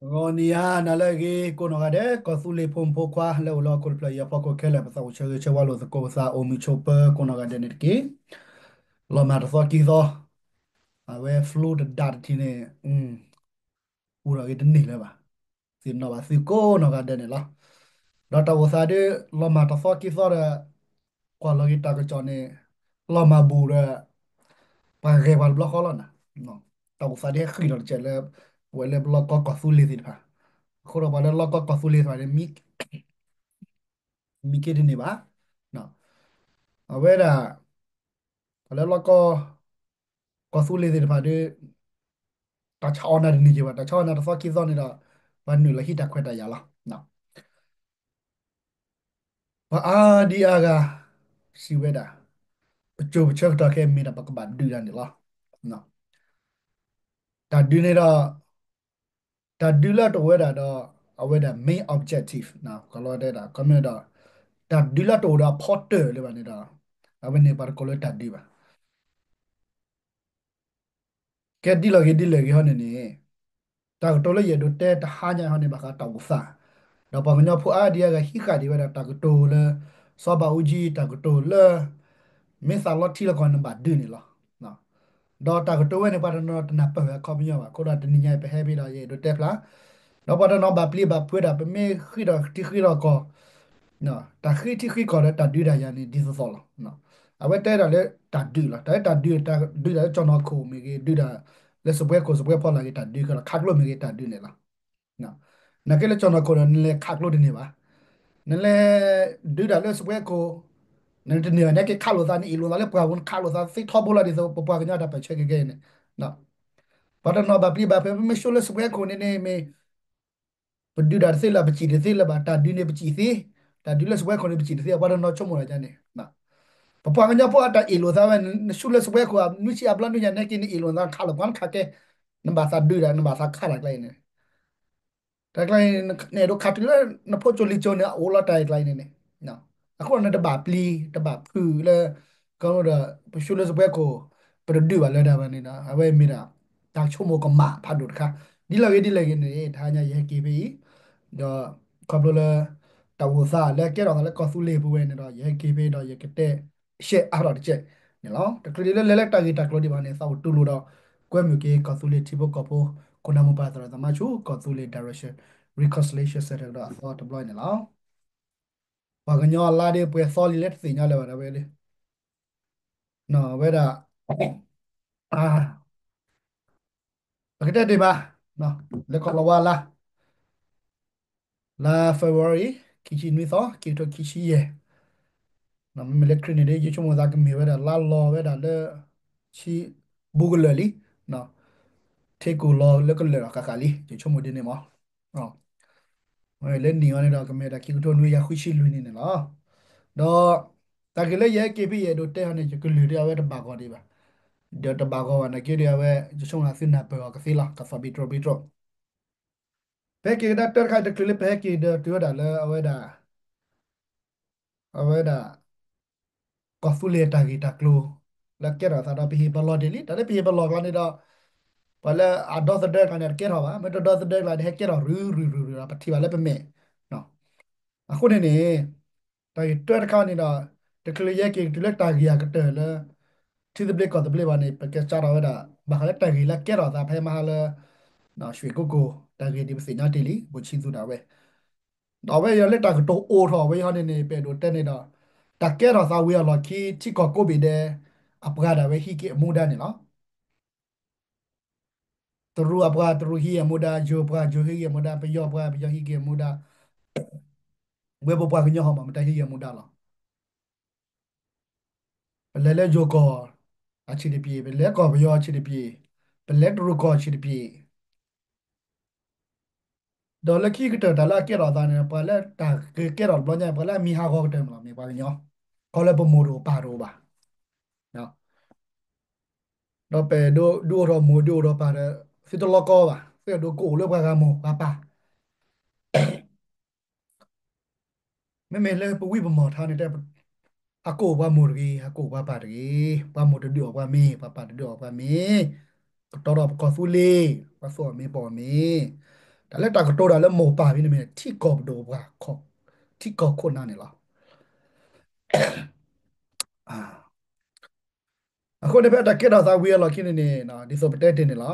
ဂီၤနံၤဟါနၤလၢအဂ့ၤ ကိးနီၢ်ဂၤဒဲး ကီၢ်သူလ့ၤဖိမုၣ်ဖိခွါလၢအိၣ်လၢဟီၣ်ခိၣ်တဖျၢၣ်အံၤအဖီခိၣ်ခဲလၢာ် ပသးအိၣ်ဆၢဂ့ၤဆၢဝါလိာ်သကိးပသး အိၣ်မုာ်ဆိးပၢၤကိးနီၢ်ဂၤဒဲးန့ၣ်တက့ၢ်. လီၤမၢ်တသီခံသီ အဝဲ flu တဒးတထံၣ်န့ၣ် အိၣ်ဒီးဂ့ၤတန့ၢ်လၢၤဘၣ်. သ့ၣ်နီၣ်ဘၣ်သုကိးနီၢ်ဂၤဒဲးန့ၣ်လီၤ. ဒီးတၢ်အိၣ်သးဒ် လီၤမၢ်တသီခံသီဒီး ကွၢ်လီၤက့ၤတၢ်ကစီၣ်န့ၣ် လီၤမၢ်ဘူးဒီး ပှၤဂဲၤပှၤတဘျီဃီလီၤနၤ. တၢ်အိၣ်သးဒ်ဟဲဃံးဒီးတကဲးလၢ ပဝဲလၢပလီၢ်ကီၢ်ကီၢ်သူလ့ၤသ့ၣ်တဖၣ်, အဃိဒီးပှၤလၢလီၢ်ကီၢ်ကီၢ်သူလ့ၤသ့ၣ်တဖၣ်န့ၣ် မံ မံက့ၤတန့ၢ်ဘၣ်. အဝဲဒၣ် ပှၤလၢလီၢ်ကီၢ် ကီၢ်သူလ့ၤသ့ၣ်တဖၣ်ဒီး တၢ်ဆါအီၣ်နၤတန့ၢ်က့ၤဘၣ်, တၢ်ဆါအီၣ်နၤတသီခံသီန့ၣ်ဒီး ပှၤနုာ်လီၤဟံးတၢ်ခွဲးတၢ်ယာ်လီၤ. ပှၤအါဒံအါဂၤ စံးဝဲဒၣ် ပစိၤပဆၢကတီၢ်ခဲအံၤမ့ၢ်ဒၣ်ပကဘၣ်ဒုးတၢ်န့ၣ်လီၤ. တၢ်ဒုးန့ၣ်ဒီး တၢ်ဒုးလၢတအိၣ်ဝဲဒၣ်ဒီး အဝဲဒၣ် main objective ကလီတဲဒၣ် ခီမ့ၢ်ဒီး တၢ်ဒုးလၢတအိၣ်ဒီးအဖီတၢၢ်လၢၤဘၣ်န့ၣ်ဒီး အဝဲန့ၣ်ပှၤတကိးလၢတၢ်ဒုးဘၣ်. ကဲဒ်လဲၣ်ဂ့ၤဒ်လဲၣ်ဂ့ၤဟီန့ၣ်န့ၣ် တၢ်ကတိၤလၢယအဲၣ်ဒိးတဲတဟါညါဟီန့ၣ် ဘၣ်ဃးတၢ်အိၣ်သး, ဒီးပှၤကညီဖိအါဒံအါဂၤဟံးဃာ်ဒံးဝဲဒၣ်တၢ်ကတိၤလၢ စီၤဘးအူကၠံတၢ်ကတိၤလၢ မ့ၢ်သးလီထံလီကီၢ်နဘၣ်ဒုးန့ၣ်လီၤ. ဒီးတၢ်ကတိၤဝဲန့ၣ် ပှၤတနီၤတနၢ်ပၢၢ်ဝဲအခီပညီဘၣ်. အဃိဒီးတနံၤညါအံၤပဟဲဖဲဒီးယအဲၣ်ဒိးတဲဖျါ ဒီးပှၤတနီၤဘၣ်ပျံၤဘၣ်ဖုးဒၣ် ပမ့ၢ်ဃံးထီၣ်ထံဃံးထီၣ်ကီၢ် တၢ်ဃံးထံဃံးကီၢ်ဒီးတၢ်ဒုးတၢ်ယၤန့ၣ် ဒ်သိးသိးလီၤ. အဝဲတဲဒၣ်လၢတၢ်ဒုးလီၤ. တၢ်လၢတၢ်ဒုး တၢ်ဒုးတၢ်လၢကၠီၣ်နီၢ်ခိၣ်မ့ၢ်ဂ့ၤ ဒုးတၢ်လၢစပွဲခိၣ်စပွဲဖီလာ်ဂ့ၤ တၢ်ဒုးခဲလၢာ် ခးကျိမ့ၢ်ဂ့ၤ တၢ်ဒုးန့ၣ်လီၤ. နာ်က့လၢကၠီၣ်နီၢ်ခိၣ်ဒီး နလဲၤခးကျိတန့ၢ်ဘၣ်. နလဲၤဒုးတၢ်လၢစပွဲခိၣ် နတန့ၢ်ဘၣ် နဟဲက့ၤခးလိာ်သး နအ့ၣ်လိာ်သးလၢပှၤပူၤ နခးလိာ်သးသ့ထီဘိလီၤ ဒ်သိးပပှၤကညီတၢ်ပၢၢ်ဆၢက့ၤကဲန့ၣ် ပှၤတနီၤဘၣ်ပျံၤဘၣ်ဖုး ပမ့ၢ်ဆိလၢစပွဲခိၣ်န့ၣ်န့ၣ် မ့ၢ် ပဒုးတၢ်တသ့လၢၤ ပစံၣ်တသ့လၢၤဘၣ်. တၢ်ဒုးန့ၣ်ပစံၣ်သ့, တၢ်ဒုးလၢစပွဲခိၣ်န့ၣ်ပစံၣ်တသ့ ပှၤတနီၤဆိကမိၣ်ဒ်န့ၣ်. ပပှၤကညီဖိအတၢ်အ့ၣ်လိာ်သးဝဲ နဆိလၢစပွဲခိၣ် နွံဆံအဘျီနွံညါ နဟဲက့ၤနအ့ၣ်လိာ်သး နခးလိာ်ပှၤ နခးကဲ, နဘၣ်သးဒုးဒၣ် နဘၣ်သးခးတၢ်ကျါအံၤန့ၣ် တၢ်ကျါအံၤ နအဲၣ်ဒိးခးတုၤလၢနဖိကၠိလံၤကၠိန့ၣ် အအိၣ်လီၤတၢ်အံၤကျါအံၤန့ၣ်န့ၣ်. အဃိဒီးနတဘၣ်ပျံၤ တဘၣ်ဖုးလၢ ကဒီး ပဆိလၢစပွဲခိၣ် ပတဒုးဘၣ်လၢၤဒၣ်ဘၣ်န့ၣ်ဒီး အဝဲမ့ၢ်ဒၣ် တၢ်ဆိကမိၣ်ကမၣ်ဖးဒိၣ်တခါ. ဒ်လဲၣ်ဂ့ၤဒ်လဲၣ်ဂ့ၤန့ၣ် တဟါညါယဟဲက့ၤဖဲအံၤ ဒီးခီဖျိလၢ တၢ်အိၣ်သးလၢကဲထီၣ်သးလၢကီၢ်သူလ့ၤပူၤဝဲန့ၣ်ဒီး ယဟဲက့ၤဖဲဒီးယကတဲ ရှဲအါထီၣ်တကဲန့ၣ်လီၤ. တချုးဒံးလၢလဲၤလၢတၢ်ဂ့ၢ်တၢ်ကျိၤဒံးဘၣ်န့ၣ် သးအိၣ်တူၢ်လိာ်ဒီး ကွဲမုာ်က့ၤကီၢ်သူလ့ၤထံဖိကီၢ်ဖိ ခိၣ်နၢ်မိၢ်ပၢ်သရၣ်သမါဆူ ကီၢ်သူလ့ၤ Direction Reconciliation Center ကဒီးအသီတဘျီန့ၣ်လီၤ. ပှၤကညီအလါဒ်ပှဲၤသီလံလၢတသ့ၣ်ညါလၢၤဘၣ်ဒၣ်ဝဲလံ ဝဲဒၣ် ပကတဲတ့ၢ်မး လၢကီၢ်လီၤဝါလါ လါ February ခံဆံနွံသီ ခံကထိခံဆံယဲၢ်, မ့မ့ၢ်လၢခရံာ်န့ၣ်ဒီး ယဆိကမိၣ်သးကမ့ၢ်ဝဲဒၣ်လါလီၤဝဲဒၣ်လၢ ဆံ ဘူးကလၢာ်လံ, ထ့ကူၣ်လီၤလၢကလၢာ်ဒီးဃၣ်ဃၣ်လံ ယဆိကမိၣ်ဒ်န့ၣ်မး. လၢနံၣ်အံၤန့ၣ်ဒီး ကမ့ၢ်ဝဲဒၣ်ခံကထိနွံကယၤဃုဆံလွံၢ်နံၣ်န့ၣ်လီၤ. ဒီး တၢ်ဂ့ၢ်လၢယဟဲက့ၤဖဲယအဲၣ်ဒိးတဲအီၤန့ၣ် ယကလုၢ်ဒံးအဝဲတဘၣ်ဂီၤဒံးဘၣ်, ဒီးတဘၣ်ဂီၤဘၣ်နာ်က့ဒီးအဝဲ ယဆိကမိၣ်သုနၢ်ပၢၢ်အီၤကသ့လီၤ ကသီၣ်ဘံတြိၣ်ဘံတြိၣ် ပဟဲက့ၤကဒါတၢတခါ တချုးလၢပဟဲက့ၤဒီးတုၤဝဲဒၣ်လၢအဝဲဒၣ် အဝဲဒၣ် ကီၢ်သူလ့ၤတၢ်ဂ့ၢ်တၢ်ကျိၤ လၢကဲထီၣ်သးဒီးပဟ့ၣ်ပလီၢ်တ့ၢ်လံ တၢ်လၢပဟ့ၣ်ပလီၢ်ကျါန့ၣ်ဒီး ပှၤလၢအဒီသဒၢကျါန့ၣ် တကဲထီၣ်ဘၣ် မ့ၢ်တဒီသဒၢကျါဒီးဟဲကဲထီၣ်ရုၢ်ရုၢ်ရုၢ်ရုၢ်ဒီး ပထံၣ်ဘၣ်လၢပမဲာ် အဃိန့ၣ်န့ၣ် တၢ်ဂ့ၢ်တၢတခါန့ၣ်ဒီး တချုးလၢယဟဲက့ၤတုၤလၢတၢ်ဂ့ၢ်အကတၢၢ်လၢ ထံသဘျ့ကီၢ်သဘျ့ဘၣ်န့ၣ် ပကစးထီၣ်ဝဲဒၣ် ဘၣ်ဃးလၢတၢ်ဂ့ၢ်လၢကဲထီၣ်သးဖဲမဟါလၢ ရွှေကုက္ကို တၢ်ဂ့ၢ်ဒ်ပသ့ၣ်ညါတ့ၢ်လံ ဘိၣ်ဆံသူၣ်ဒၣ်ဝဲ ဒီးအဝဲအံၤလၢတၢ်ကတိၤအိၣ်ထီၣ်ဝဲအံၤဟီန့ၣ်န့ၣ် ပအဲၣ်ဒိးတဲန့ၣ်ဒီး တၢ်ကဲထီၣ်သးဝံၤအလီၢ်ခံ ထံကီၢ်ကိးဘ့ၣ်ဒဲး အပှၤဒၣ်ဝဲဟံးက့ၤအမူဒါန့ၣ်လီၤ. တရူးအပှၤ တရူးဟံးအမူဒါ, ယိၤပှၤ ယိၤဟံးက့ၤအမူဒါ, ပယီၤပှၤ ပယီၤဟံးက့ၤအမူဒါ, ဝဲပပှၤကညီဟီမး မတၤဟံးက့ၤအမူဒါလီၤ. ပလဲၤလၢယိၤကီၢ်အဆံးတပျ့ၤ, ပလဲၤကီၢ်ပယီၤအဆံးတပျ့ၤ, ပလဲၤတရူးကီၢ်အဆံးတပျ့ၤ ဒီးလၢခံကတၢၢ်တၢ်လၢအကဲထီၣ်အသးန့ၣ် ပှၤလၢတၢ်ကကဲထီၣ်တဘျီညါ ပှၤလၢအမံၤဟးဂီၤကတၢၢ်မ့ၢ်လီၤ မ့ၢ်ပှၤကညီ, ခီလၢပမိၢ်တအိၣ်ပၢ်တအိၣ်ဘၣ်. ဒီးပအဲၣ်ဒိးဒုးအိၣ်ထီၣ်မိၢ်ဒုးအိၣ်ထီၣ်ပၢ်ဒီး သုတလီၤကီဘၣ်, သုအဲၣ်ဒိးကအိၣ်လၢပှၤဂၤမိၢ်ပှၤပၢ် မ့မ့ၢ်လၢပဝံပမီၢ်ထါန့ၣ်တဲ ဟးကအိၣ်ပှၤမိၢ်တဂ့ၤ, ဟးကအိၣ်ပှၤပၢ်တဂ့ၤ, ပှၤမိၢ်တဒုးအီၣ်ပှၤမ့ၤ, ပှၤပၢ်တဒုးအီၣ်ပှၤမ့ၤ, ကတီၤထီၣ်ပကီၢ်သူလ့ၤ, ပှၤသူအီၣ်မ့ၤပအီၣ်မ့ၤ, ပ တၢ်လၢတၢ်ကတိၤတၢ်လၢမိၢ်ပၢ်ဖဲန့ၣ်မ့ၢ် ထံကီၢ်ပဒိၣ်ပှၤ ထံကီၢ်ခိၣ်နၢ်န့ၣ်လီၤ. အဃိန့ၣ် ဖဲတၢ်ကဲထီၣ်သးဝံၤအလီၢ်ခံန့ၣ်န့ၣ် ဒ်သိးပတဲတ့ၢ်န့ၣ်လီၤ.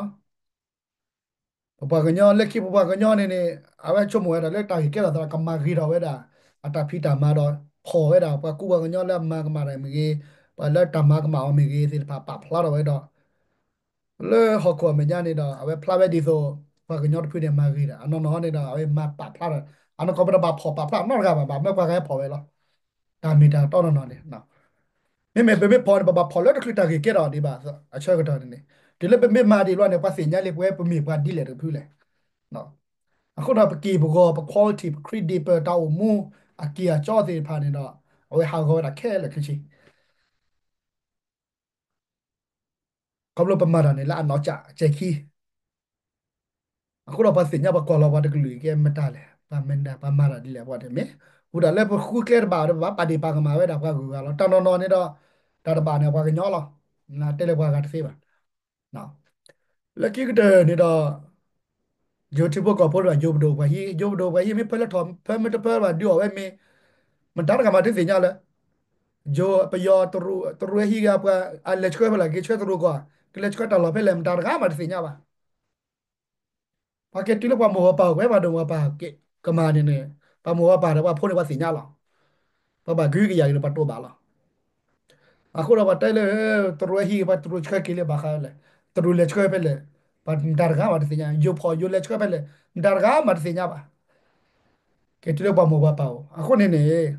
ပပှၤကညီ လၢခံပပှၤကညီန့ၣ်န့ၣ် အဝဲဆိကမိၣ်ဝဲဒၣ်လၢတၢ်ဂ့ၢ်ကဲထီၣ်သးကမၤဂ့ၤထီၣ်ဝဲဒၣ် အတၢ်ဖံးတၢ်မၤဒီး ဖီၣ်ဝဲဒၣ် ပှၤကူပှၤကညီလၢအမၤကမၣ်တၢ်မ့ၢ်ဂ့ၤ, ပှၤလၢတၢ်မၤကမၣ်အီၤမ့ၢ်ဂ့ၤသ့ၣ်တဖၣ် ပာ်ဖျါထီၣ်ဝဲဒီး လၢဟီၣ်ခိၣ်အမဲာ်ညါန့ၣ်ဒီး အဝဲဖျါဝဲဒ်သိး ပှၤကညီတဖုန့ၣ်မၤဂ့ၤဒီး အနီၢ်နီၢ်န့ၣ်ဒီး အဝဲမၤပာ်ဖျါထီၣ် အနီၢ်ကီၢ်ပတဘၣ်ဖီၣ်ပာ်ဖျါနီတဂၤဘၣ် ဘၣ်မၢပှၤဂၤဟဲဖီၣ်ဝဲလီၤ. တၢ်မ့ၢ်တၢ်တီနီၢ်နီၢ်န့ၣ် မ့မ့ၢ်ပမ့ၢ်ဖီၣ်န့ၣ် ပဘၣ်ဖီၣ်လၢတချုးတၢ်ဂ့ၢ်ကဲထီၣ်ဒံးဘၣ် အဆၢကတီၢ်န့ၣ်န့ၣ် တုၤလၢပမ့ၢ်မၤဒံးလီၤန့ၣ် ပှၤသ့ၣ်ညါလံ ပဝဲပမ့ၢ်ပှၤဒ်လဲၣ်တဖုလဲၣ်. အဃိဒီးပက့ၢ်ပဂီၤ ပ quality ပ credit ပတၢ်အိၣ်မူ အက့ၢ်အဂီၤသ့ၣ်တဖၣ်န့ၣ်ဒီး အဝဲဟးဂီၤဝဲဒၣ်ခဲလၢာ်ခဲဆ့ ခီဖျိပမၤတၢ်န့ၣ်လၢအနီၢ်ကစၢ်အစဲးခံ အဃိဒီးပှၤသ့ၣ်ညါပှၤကွၢ်လီၤပှၤတကလုာ်ကဲမတၤလဲၣ် ပှၤမတၤ ပှၤမၤတၢ်ဒ်လဲၣ်ပှၤတမ့ၢ် ဝံၤဒၣ်လၢပဃုကျဲတဘၣ်ဒီး ပဘၣ်ပာ်ဒ့ၣ်ပာ်ကမၣ်ဝဲဒၣ်ပှၤဂုၤဂၤလီၤ တၢ်နီၢ်နီၢ်န့ၣ်ဒီး တၢ်တဘၣ်န့ၣ်ပှၤကညီလီၤ တဲလၢပှၤဂၤတသ့ဘၣ် လၢခံကတၢၢ်န့ၣ်ဒီး ယိၤထံဖိကီၢ်ဖိတဖၣ် ယိၤပဒိၣ်ပှၤဟံး ယိၤပဒိၣ်ပှၤဟံး မ့ၢ်ဖၢလၢထီၣ် ဖၢမ့ၢ်တဖၢဘၣ်ဒုးအီၣ်ဝဲမ့ၢ် မတၤတဂၤမးတသ့ၣ်ညါလၢ ယိၤပယီၤတရူးဟံးဂ့ၤပှၤ အလဲၤဆှၢဖဲလဲၣ် က့ၤဆှၢတရူးကီၢ် ကလဲၤဆှၢတၢ်လီၢ်ဖဲလဲၣ် မတၤတဂၤမးတသ့ၣ်ညါဘၣ် ပှၤက့ၤတုၤလၢပှၤမိၢ်ပှၤပၢ်အိၣ် ပှၤပၢ်ဒိၣ်ပှၤပၢ်ကမၤန့ၣ်န့ၣ် ပှၤမိၢ်ပှၤပၢ်ဒီးပှၤဖိန့ၣ်ပှၤသ့ၣ်ညါလီၤ ပှၤဘၣ်ကဟုကယာ်က့ၤန့ၣ် ပှၤတိာ်ဘၣ်လီၤ အဃိဒီးပှၤတဲလၢ တရူးဟံး ပှၤတရူးဆှၢက့ၤလၢဘၣ်ဃးလဲၣ် တရူးလဲၤဆှၢဖဲလဲၣ် ပှၤမတၤတဂၤမးတသ့ၣ်ညါ ယိၤဖီၣ်ယိၤလဲၤဆှၢဖဲလဲၣ် မတၤတဂၤမးတသ့ၣ်ညါဘၣ် က့ၤတုၤလၢပှၤမိၢ်ပှၤပၢ်အိၣ် အဃိန့ၣ်န့ၣ်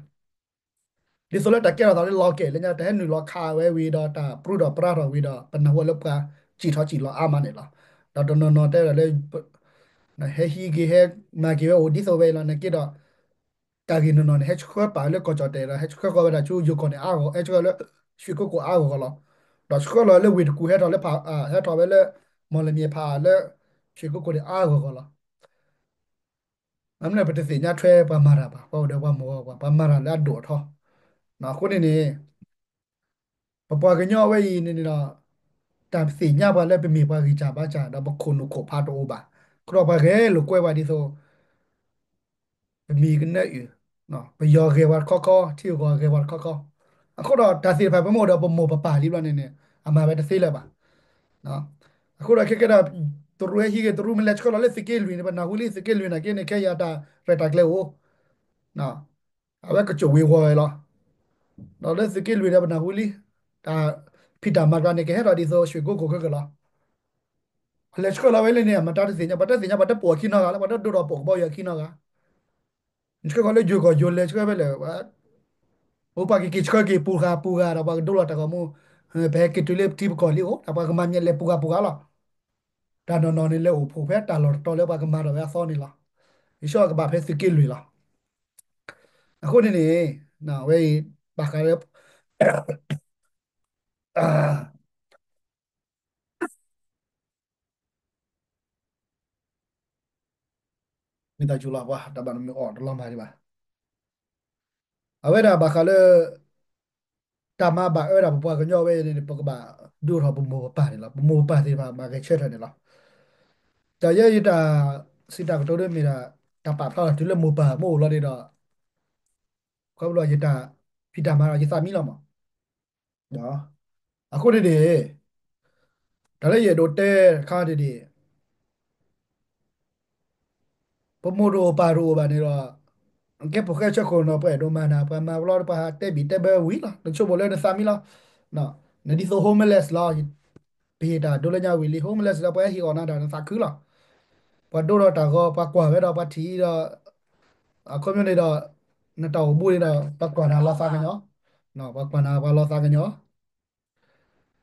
ဒ်သိးလၢတၢ်ကဲထီၣ်သးလၢလီၤကဲၣ်လၢညါ တၢ်ဟဲနုာ်လီၤခးဝဲဝံၤဒီး တၢ်ပြူဒီးပြါထီၣ်ဝံၤဒီး ပနၢ်ဟူလၢပှၤစံၣ်ထီၣ်စံၣ်လီၤအါမးန့ၣ်လီၤ. ဒီးတနီၤနီၤတဲဝဲဒၣ်လၢ ဟဲဟံးက့ၤဟဲမၤက့ၤဝဲအိၣ်ဒ်သိးဝဲအံၤလီၤ နာ်က့ဒီး တၢ်ဂ့ၢ်နီၢ်နီၢ်န့ၣ် ဟဲဆှၢပာ်လၢကီၢ်ကၠီၣ်တဲာ်ဒီး ဟဲဆှၢဃီၤဝဲဒၣ်ဆူယိၤကီၢ်န့ၣ်အါဂီၢ် ဟဲဆှၢလၢ ရွှေကုက္ကို အါဂီၢ်ဂီၢ်လီၤ. ဒီးဆှၢလီၤလၢဝ့ၢ်တကူၣ်ဟဲထီၣ်လၢ ဟဲထီၣ်ဝဲလၢ မော်လမြိုင်ဖးလၢ ရွှေကုက္ကို န့ၣ်အါဂီၢ်ဂီၢ်လီၤ. မ့ၢ်လၢပတသ့ၣ်ညါထွဲပှၤမၤတၢ်ဘၣ် ပှၤအိၣ်ဒီးပှၤမိၢ်ပှၤပၢ် ပှၤမၤတၢ်လၢအဒိၣ်အထီ အဃိန့ၣ်န့ၣ် ပပှၤကညီအဝဲအံၤန့ၣ်န့ၣ်ဒီး တၢ်သ့ၣ်ညါပှၤလၢပမ့ၢ်ပှၤဂံၢ်စၢ်ဘါစၢ်ဒီး ပခိၣ်နူာ်ခိၣ်ဖးတအိၣ်ဘၣ်. အဃိဒီးပှၤဂဲၤလိာ်ကွဲပှၤဒ်သိး ပမံၤကနၢအုၣ်, ပယီၤဂဲၤပှၤတခီခီ, ထံဂီၤဂဲၤပှၤတခီခီ. အဃိဒီးတၢ်သ့ၣ်တဖၣ်ပမ့ၢ်အိၣ်ဒီးပမိၢ်ပပၢ်လံဘျီန့ၣ်န့ၣ် အမၤဝဲတသ့လၢၤဘၣ်. အဃိဒီးခဲကဲဒၣ် တရူးဟဲဟံးဂ့ၤ တရူးမ့ၢ်လဲၤဆှၢလီၤလၢသုးက့လွံၢ်န့ၣ် ပနၢ်ဟူလံသုးက့လွံၢ်နာ်က့န့ၣ် ခဲအံၤတၢ်ရဲၣ်တၢ်ကျဲၤအိၣ် အဝဲကစိာ်ဝ့ၤဝီၤဝဲလီၤ. ဒီးလၢသုးက့လွံၢ်ဒီးပနၢ်ဟူလံ တၢ်ဖံးတၢ်မၤကျါန့ၣ် ကဟဲထီၣ်ဒ်သိး ရွှေကုက္ကို ခဲကလီၤ. အလဲၤဆှၢလီၤဝဲလၢန့ၣ် မတၤတသ့ၣ်ညါ ပှၤတသ့ၣ်ညါ ပှၤတပိာ်အခံနီတဂၤလၢ ပှၤတဒိၣ်ထီၣ်ပိာ်ကဘီယူၤအခံနီတဂၤ ဆှၢဃီၤလၢယိၤကီၢ်ယိၤလဲၤဆှၢဖဲလဲၣ်, အိၣ်ပှၤကက့ၤဆှၢက့ၤပူၤဂၤပူၤဂၤဒီး ပှၤကဒိလီၤတၢ်ဂီၤမူ, ပဟဲက့ၤတုၤလၢထံပကီၢ်လံအိၣ် ဒီးပှၤကမၤမံၤလဲၤပူၤဂၤပူၤဂၤလီၤ. တၢ်နီၢ်နီၢ်န့ၣ် လဲၤအိၣ်ဖှိၣ်ဖဲတၢ်လီၢ်တတီၤလၢပှၤကမၤထီၣ်ဝဲအသီန့ၣ်လီၤ. ယဆိကဘၣ်ဖဲသုးက့လွံၢ်လီၤ. အဃိန့ၣ်န့ၣ် ဝဲအံၤ ဘၣ်ဃးလၢ မ့ၢ်တၢ်စူၤလီၤပှၤ တၢ်ဘၣ်နမ့ၢ်အီၣ်တလီၤမၢ်ဒံးဘၣ်. အဝဲဒၣ်ဘၣ်ဃးလၢ တၢ်မၤဘၣ်အၢဒၣ်ပပှၤကညီဝဲန့ၣ် ပကဘၣ်ဒိၣ်ထီၣ်ပမိၢ်ပပၢ်န့ၣ်လီၤ. ပမိၢ်ပပၢ်သ့ၣ်တဖၣ်မၤဂဲၤဆၢထၢၣ်န့ၣ်လီၤ. တၢ်ယဲယတၢ်စံးတၢ်ကတိၤဒ်မ့ၢ်ဒၣ် တၢ်ပာ်ဖျါလီၤတုၤလၢမိၢ်ပၢ်မ့ၢ်အိၣ်လီၤဒ်ဒီး ခီဖျိယတၢ်ဖံးတၢ်မၤဒီးယသးမံလီၤမး. အဃိန့ၣ်န့ၣ် တၢ်လၢယအဲၣ်ဒိးတဲတခါန့ၣ်န့ၣ် ပမိၢ်တအိၣ်ပၢ်တအိၣ်ဘၣ်န့ၣ်ဒီး ကဲဖိၣ်ဃဲဆၢခိၣ်နီၤ ပှၤအဲၣ်ဒိးမၤနၤ ပှၤမၤဘျီ ပှၤဟးတဲဘံၣ်တဲဘၢဝံၤလီၤ. နဆိကမိၣ်လၢနသးမံလီၤ. နဒ်သိး homeless လီၤ. ပဟ့ၣ်တၢ်ဒိလၢညါဝံၤလံ homeless လီၤ ပှၤဟဲဟ့ၣ်အီၣ်နၤဒီးနသးခုလီၤ. ပှၤဒိဒီးတၢ်ဂီၤ ပှၤကွၢ်ဝဲဒီးပှၤထံၣ်ဒီး အခီပညီန့ၣ်ဒီး နတၢ်အိၣ်မူန့ၣ်ဒီး ပှၤကွၢ်နၤလီၤသးကညီၤ, ပှၤကွၢ်နၤပှၤလီၤသးကညီၤ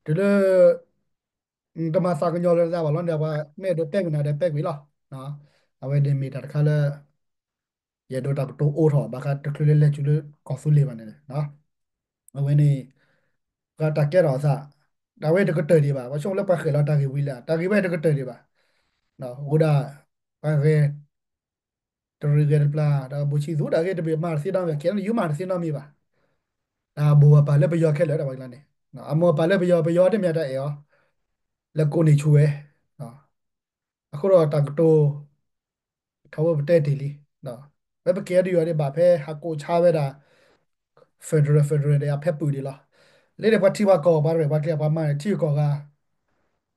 တုၤလၢ နတမၤသးကညီၤလၢနသးဘၣ်လီၤန့ၣ် ပှၤမ့ၢ်အဲၣ်ဒိးတဲကွံာ်နၤဒီးတဲကွံာ်လီၤ. အဝဲန့ၣ်မ့ၢ်တၢ်တခါလၢ ယအဲၣ်ဒိးတၢ်ကတိၤအိၣ်ထီၣ်ဘၣ်ဃးတချုးလၢလဲၤဆူလၢကီၢ်သူလ့ၤဘၣ်န့ၣ် အဝဲန့ၣ် ပှၤတၢ်ကဲထီၣ်အသး တၢ်ဝဲတကတၢၢ်ဒံးဘၣ် ပှၤဆိကမိၣ်လၢပှၤဃဲၤလီၤတၢ်ဂ့ၢ်ဝံၤလံ တၢ်ဂ့ၢ်ဝဲတကတၢၢ်ဒံးဘၣ်. အိၣ်ဒၣ် ပှၤဂဲၤ တရံးဂဲၤတပျၢ် ဒီးဘိၣ်ဆံသူတၢ်ဂ့ၢ်တဘ့ၣ်မၤတသ့နီတမံၤ ခဲအံၤ ယုၢ်မၤတသ့နီတမံၤဘၣ်. တၢ်ဘိၣ်ပၢ်လၢပယီၤခဲလၢာ်ဒၣ်ဝဲကျါန့ၣ် အမိၢ်ပၢ်လၢပယီၤ ပယီၤတမ့ၢ်တၢ်အဲၣ်အီၤ လဲၤကိးန့ၢ်ဆူၣ်ဝဲ အဃိဒီးတၢ်ကတိၤ ထီဘိပတဲတ့ၢ်လံ, ဝဲပကဲဒုးအီၤဒံးဘၣ်ဖဲဟးကိးဆါဝဲဒၣ် federal federal ဒီးအဖဲပုၢ်ဒံးလီၤ. လၢန့ၣ်ပှၤထံပှၤကီၢ်ပှၤရဲၣ်ပှၤကျဲၤပှၤမၤန့ၣ် ထံဂုၤကီၢ်ဂၤ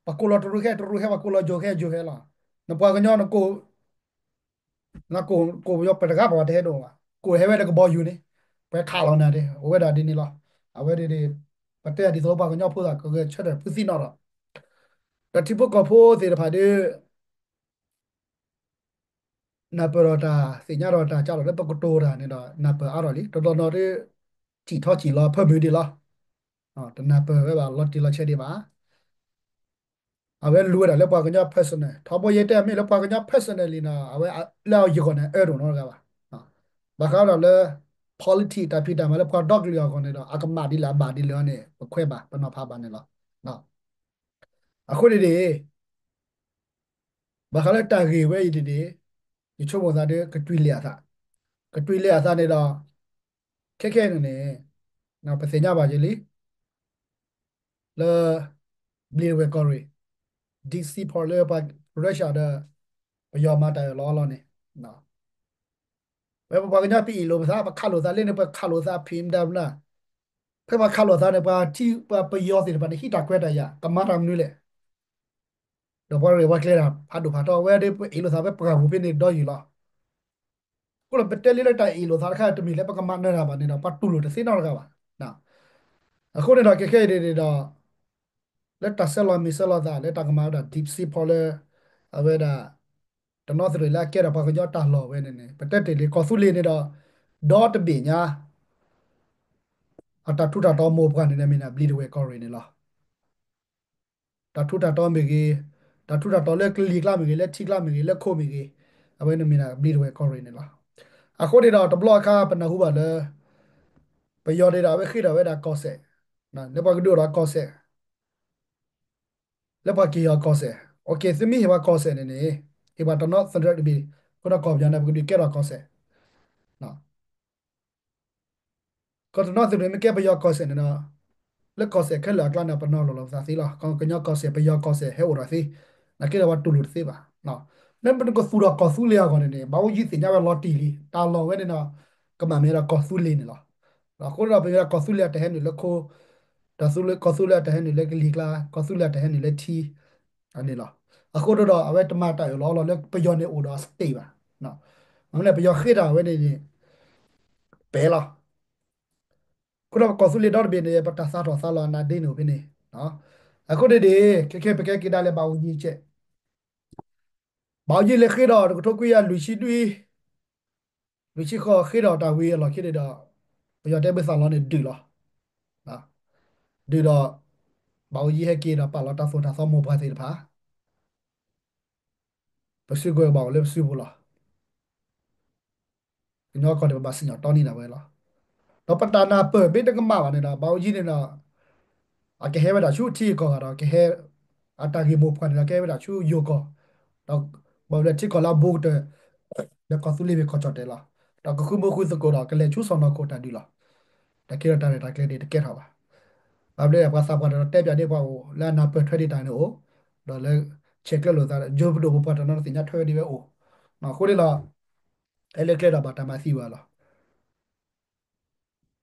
ပှၤကိးလီၤတရူးခဲတရူးခဲ ပှၤကိးလီၤယိၤခဲယိၤခဲလီၤ. နပှၤကညီနကိး နကိး ကိးပယီၤပတဂၤပှၤတဟဲဒိၣ်ဘၣ်, ကိးဟဲဝဲတကဘီယူၤန့ၣ် ပှၤခးလီၤနၤဒၣ် အိၣ်ဝဲဒၣ်ဒ်န့ၣ်လီၤ. အဝဲဒၣ် ပတဲဒ်သိးပှၤကညီဖိသးကဂဲၤဆၢထၢၣ်ဖုသံနီၣ်ဒီး ဒီးထံဖိကီၢ်ဖိသ့ၣ်တဖၣ်ဒီး နၢ်ပၢၢ်ဒီးတၢ်သ့ၣ်ညါဒီးတၢ်ကးထီၣ်လၢပကတိၤတၢ်န့ၣ်ဒီး နၢ်ပၢၢ်အါထီၣ်လံ. တနီၤနီၤဒီး ထံၣ်ထီၣ်ကံၣ်လီၤဖၢမုၢ်ဒံးလီၤ. တနၢ်ပၢၢ်ဝဲဘၣ်လီၤတံၢ်လီၤဆဲးဒံးဘၣ်. အဝဲလူၤဝဲဒၣ်လၢပှၤကညီ personal ထီဘိယဲတဲမ့ၢ်လၢပှၤကညီ personal လံနီၤ အဝဲလၢအယဂီၢ်န့ၣ် အၢတအိၣ်နီတဂၤဘၣ်. ဘၣ်ဃးဒီးလၢ politics တၢ်ဖံးတၢ်မၤလၢပှၤဒီကလုာ်အဂီၢ်န့ၣ်ဒီး အကမၣ်ဒ်လဲၣ်အဘၣ်ဒ်လဲၣ်န့ၣ် ပခွဲးဘၣ် ပနီၤဖးဘၣ်န့ၣ်လီၤ. အဃိန့ၣ်န့ၣ် ဘၣ်ဃးလၢတၢ်ဂ့ၢ်ဝဲအံၤန့ၣ်န့ၣ် ယဆိကမိၣ်သးဒီး ကတွံၢ်လဲၤအသး, ကတွံၢ်လဲၤအသးန့ၣ်ဒီး ခဲခဲအံၤန့ၣ်န့ၣ် ပသ့ၣ်ညါဘၣ်ယလံ လၢ ဘျံးဒဝဲၢ်ကီၢ်ရ့ၣ် deep sea port လၢပှၤ Russia ဒီး ပယီၤမၤတၢ်အၢၣ်လီၤအီလီၤန့ၣ် ဝဲပပှၤကညီပအ့ၣ်လိာ်ပသး ပခးလိာ်သးလၢန့ၣ် ပှၤခးလိာ်သးဖံးမတၤမနၤ, ဖဲပှၤခးလိာ်သးန့ၣ် ပှၤထံပှၤပယီၤသ့ၣ်တဖၣ်န့ၣ် ဟံးတၢ်ကွဲးတၢ်ယာ် ကမၤတၢ်မနုၤလဲၣ်. ဒီးပှၤရဲၣ်ပှၤကျဲၤတၢ်ဖးဒိၣ်ဖးထီ အဝဲဒၣ်ပအ့ၣ်လိာ်သး ပပှၤပူၤဖဲန့ၣ်ဒီယုၢ်လီၤ. အဃိဒီးပတဲလံလၢတၢ်အ့ၣ်လိာ်သးတခါတမ့ၢ်လၢပကမၤနၢၤတၢ်ဘၣ်န့ၣ်ဒီး ပှၤတူၢ်လိာ်တသ့နီတဂၤဘၣ်. အဃိန့ၣ်ဒီး ခဲခဲအံၤန့ၣ်ဒီး လၢတၢ်ဆဲးလီၤမံၤဆဲးလီၤသးလၢတၢ်ကမၤဝဲဒၣ် deep sea port လၢ အဝဲဒၣ် တနီသရံၣ်လၢအကဲထီၣ်ပှၤကညီတၢ်လီၢ်ဝဲန့ၣ်န့ၣ် ပတဲတ့ၢ်လံ ကီၢ်သူလ့ၤန့ၣ်ဒီး ဒီတဘ့ၣ်ညါ အတၢ်ထူးတၢ်တီၤမိၢ်ပှၢ်န့ၣ်န့ၣ်မ့ၢ်ဒၣ် ဘျံးဒဝဲၢ်ကီၢ်ရ့ၣ်န့ၣ်လီၤ. တၢ်ထူးတၢ်တီၤမ့ၢ်ဂ့ၤ, တၢ်ထူးတၢ်တီၤလၢကလံၤကျါမ့ၢ်ဂ့ၤ, လၢထံကျါမ့ၢ်ဂ့ၤ, လၢခိမ့ၢ်ဂ့ၤ, အဝဲန့ၣ်မ့ၢ်ဒၣ်ဘျံးဒဝဲၢ်ကီၢ်ရ့ၣ်န့ၣ်လီၤ. အဃိန့ၣ်ဒီး တဘျီအခါပနၢ်ဟူဘၣ်လၢ ပယီၤန့ၣ်ဒီး အဝဲဃ့ထီၣ်ဝဲဒၣ်ကီၢ်စဲၣ်, လၢပှၤကဒုးအိၣ်ဒီးကီၢ်စဲၣ် လၢပှၤက့ၤအီၤကီၢ်စဲၣ်, အိၣ်က့ၤ သုမ့ၢ်ဟ့ၣ်ပှၤကီၢ်စဲၣ်န့ၣ်န့ၣ် ဟ့ၣ်ပှၤတနီသရံၣ်တဘ့ၣ်, အဃိဒီးကီၢ်ပယီၤန့ၣ် ပကဒုးကဲထီၣ်ကီၢ်စဲၣ် ကီၢ်တနီသရံၣ်မ့ၢ်ကဲပယီၤကီၢ်စဲၣ်န့ၣ်ဒီး လၢကီၢ်စဲၣ်ခဲလၢာ်အကျါန့ၣ် ပနီၤလိၤလိာ်ပသးသ့လီၤ. ကညီကီၢ်စဲၣ် ပယီၤကီၢ်စဲၣ်ဟဲအိၣ်ဒီးသ့, နာ်က့ဒီးပှၤတူၢ်လိာ်တသ့ဘၣ်. မ့ၢ်ပကသူၣ်ထီၣ်ကီၢ်သူလ့ၤအဂီၢ်န့ၣ်န့ၣ် ဘၣ်အိၣ်ယံၤသ့ၣ်ညါဝဲလီၤတံၢ်လံ, တၢ်လီၢ်ဝဲန့ၣ်ဒီး ကမၣ်မ့ၢ်ဝဲဒၣ်ကီၢ်သူလ့ၤန့ၣ်လီၤ. အဃိဒီးပမ့ၢ်ဝဲဒၣ်ကီၢ်သူလ့ၤအတၢ်ဟဲနုာ်လၢခိ, တၢ်သူလ့ၤ ကီၢ်သူလ့ၤအတၢ်ဟဲနုာ်လၢကလံၤကျါ, ကီၢ်သူလ့ၤအတၢ်ဟဲနုာ်လၢထံ န့ၣ်လီၤ. အဃိဒီး အဝဲတမၤတၢ်အၢၣ်လီၤအီလီၤလၢပယီၤန့ၣ်အိၣ်ဒီး state ဘၣ်. မ့ၢ်လၢပယီၤဃ့တၢ်ဝဲန့ၣ်န့ၣ် ပဲာ်လီၤ. အဃိဒီးပကီၢ်သူလ့ၤဒီတဘ့ၣ်န့ၣ် ပတၢ်သးထီၣ်သးလီၤအနါဒ့န့ၣ်အိၣ်ဖဲန့ၣ်. အဃိန့ၣ်န့ၣ် ခဲခဲပကဲက့ၤဒၣ်လဲာ်ဘၣ်အိၣ်ယံၤကဲး, ဘၣ်အိၣ်ယံၤလၢဃ့ဒီးတကထိခွံကယၤလွံၢ်ဆံနွံ လွံၢ်ဆံဃိးဃ့ဒီးတၢ်ဝံၤအလီၢ်ခံန့ၣ်ဒီး ပယီၤတဲဘၣ်သးလီၤန့ၣ်ဒုးလီၤ. ဒုးဒီး ဘၣ်အိၣ်ယံၤဟဲက့ၤဒီးပာ်လီၤတၢ်သိၣ်တၢ်သီမိၢ်ပှၢ်သ့ၣ်တဖၣ် ပစုကဝဲၤဘၣ်အိၣ်လၢပစုပူၤလီၤ. ကညီကီၢ်န့ၣ် ပဘၣ်စံၣ်ညီၣ်တီနံၤဒၣ်ဝဲလီၤ. ဒီးပတၢ်နၢ်ပၢၢ်မ့ၢ်တကမၣ်ဘၣ်န့ၣ်ဒီး ဘၣ်အိၣ်ယံၤန့ၣ်ဒီး အကဟဲဝဲဒၣ်ဆူထံဂုၤကီၢ်ဂၤဒီး ကဟဲ အတၢ်ဂ့ၢ်မိၢ်ပှၢ်န့ၣ်ဒီး ကဟဲဝဲဒၣ်ဆူယိၤကီၢ်, ဒီးဘၣ်လၢထံကီၢ်လၢအဘူးကတၢၢ် ဒီးကီၢ်သူလ့ၤမ့ၢ်ကီၢ်ကၠီၣ်တဲာ်လီၤ. ဒီးကဃုမူဃုသကိးဒီး ကလဲၤဆူစီၢ်နီၤခိၣ်တၢ်ဒုးလီၤ. တၢ်ကဲထီၣ်တၢ်ရဲၣ်တၢ်ကျဲၤန့ၣ်တကဲထီၣ်ဘၣ်. ဘၣ်ဘျီပှၤသးပှၢ်ဒီးတဲပၠးန့ၢ်ပှၤအိၣ် လၢအနၢ်ပၢၢ်ထွဲဒံးတၢ်န့ၣ်အိၣ်, ဒီးလၢဆဲးကျၢလိာ်သး ယိၤပဒိၣ်ပပှၢ်တနီၤသ့ၣ်ညါထွဲဝဲဒံးဝဲအိၣ်. အဃိန့ၣ်လီၤ. အဲလၢကျဲဒီးဘၣ်တၢ်မၤသံဝဲလီၤ.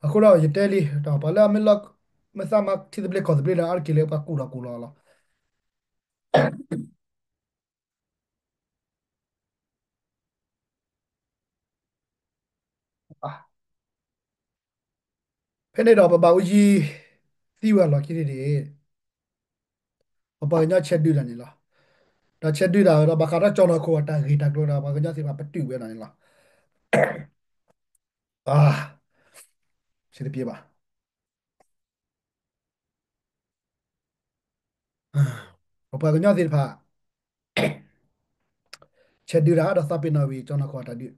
အဃိဒီးယတဲလံ ဒီးပှၤလၢအမ့ၢ်လီၤ မ့ၢ်သးမၤထံသဘျ့ကီၢ်သဘျ့လၢအါတက့ၢ်လၢပှၤကူၣ်ထီၣ်ကူၣ်လီၤလီၤ. ဖဲန့ၣ်ဒီးပဘၣ်အိၣ်ယံၤသံဝဲလီၢ်ခံန့ၣ်န့ၣ် ပပှၤကညီဆဲးဒုးတၢ်န့ၣ်လီၤ. ဒီးဆဲးဒုးတၢ်ဝဲဒီး ဘၣ်ဃးဒီးကၠီၣ်နီၢ်ခိၣ်အတၢ်ဂ့ၢ်တၢ်ကျိၤဒီး ပှၤကညီသ့ၣ်တဖၣ်ပတုာ်ဝဲဒၣ်န့ၣ်လီၤ. ဆၢတပျ့ဘၣ် ပပှၤကညီသ့ၣ်တဖၣ် ဆဲးဒုးတၢ်ဒီး သးပ့ၤနီၣ်ဝံၤ ကၠီၣ်နီၢ်ခိၣ်အတၢ်ဒုး,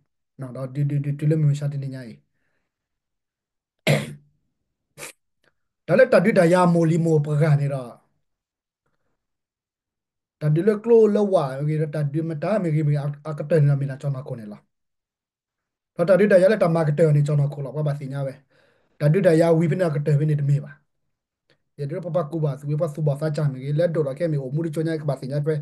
ဒီးဒုးဒုးဒုးတုၤလၢမုၢ်မဆါတနံၤညါအံၤ, တၢ်လၢတၢ်ဒုးတၢ်ယၤမိၢ်လံၤမိၢ်ပှၢ်န့ၣ်ဒီး တၢ်ဒုးလၢကျိလၢဝၣ်မ့ၢ်ဂ့ၤ ဒီးတၢ်ဒုးမတၤမ့ၢ်ဂ့ၤမ့ၢ်ဂ့ၤ အကတၢၢ်န့ၣ်ဒီးမ့ၢ်ဒၣ်ကၠီၣ်နီၢ်ခိၣ်န့ၣ်လီၤ. ဒီးတၢ်ဒုးတၢ်ယၤလၢတၢ်မၤကတၢၢ်န့ၣ် ကၠီၣ်နီၢ်ခိၣ်လီၤ ပှၤဘၣ်သ့ၣ်ညါဝဲ. တၢ်ဒုးတၢ်ယၤဝံၤဖဲန့ၣ်အကတၢၢ်ဖဲန့ၣ်တမ့ၢ်ဘၣ်. ယဲဒၣ်လၢပပှၤကူၣ်ဘၣ်သူၣ်ဝဲ ပှၤသူၣ်ဘီၣ်သးစၢ်မ့ၢ်ဂ့ၤ လၢဒိၣ်ဒီးခဲမ့ၢ်အိၣ်မူဒ်ကၠိညါကဘၣ်သ့ၣ်ညါထွဲ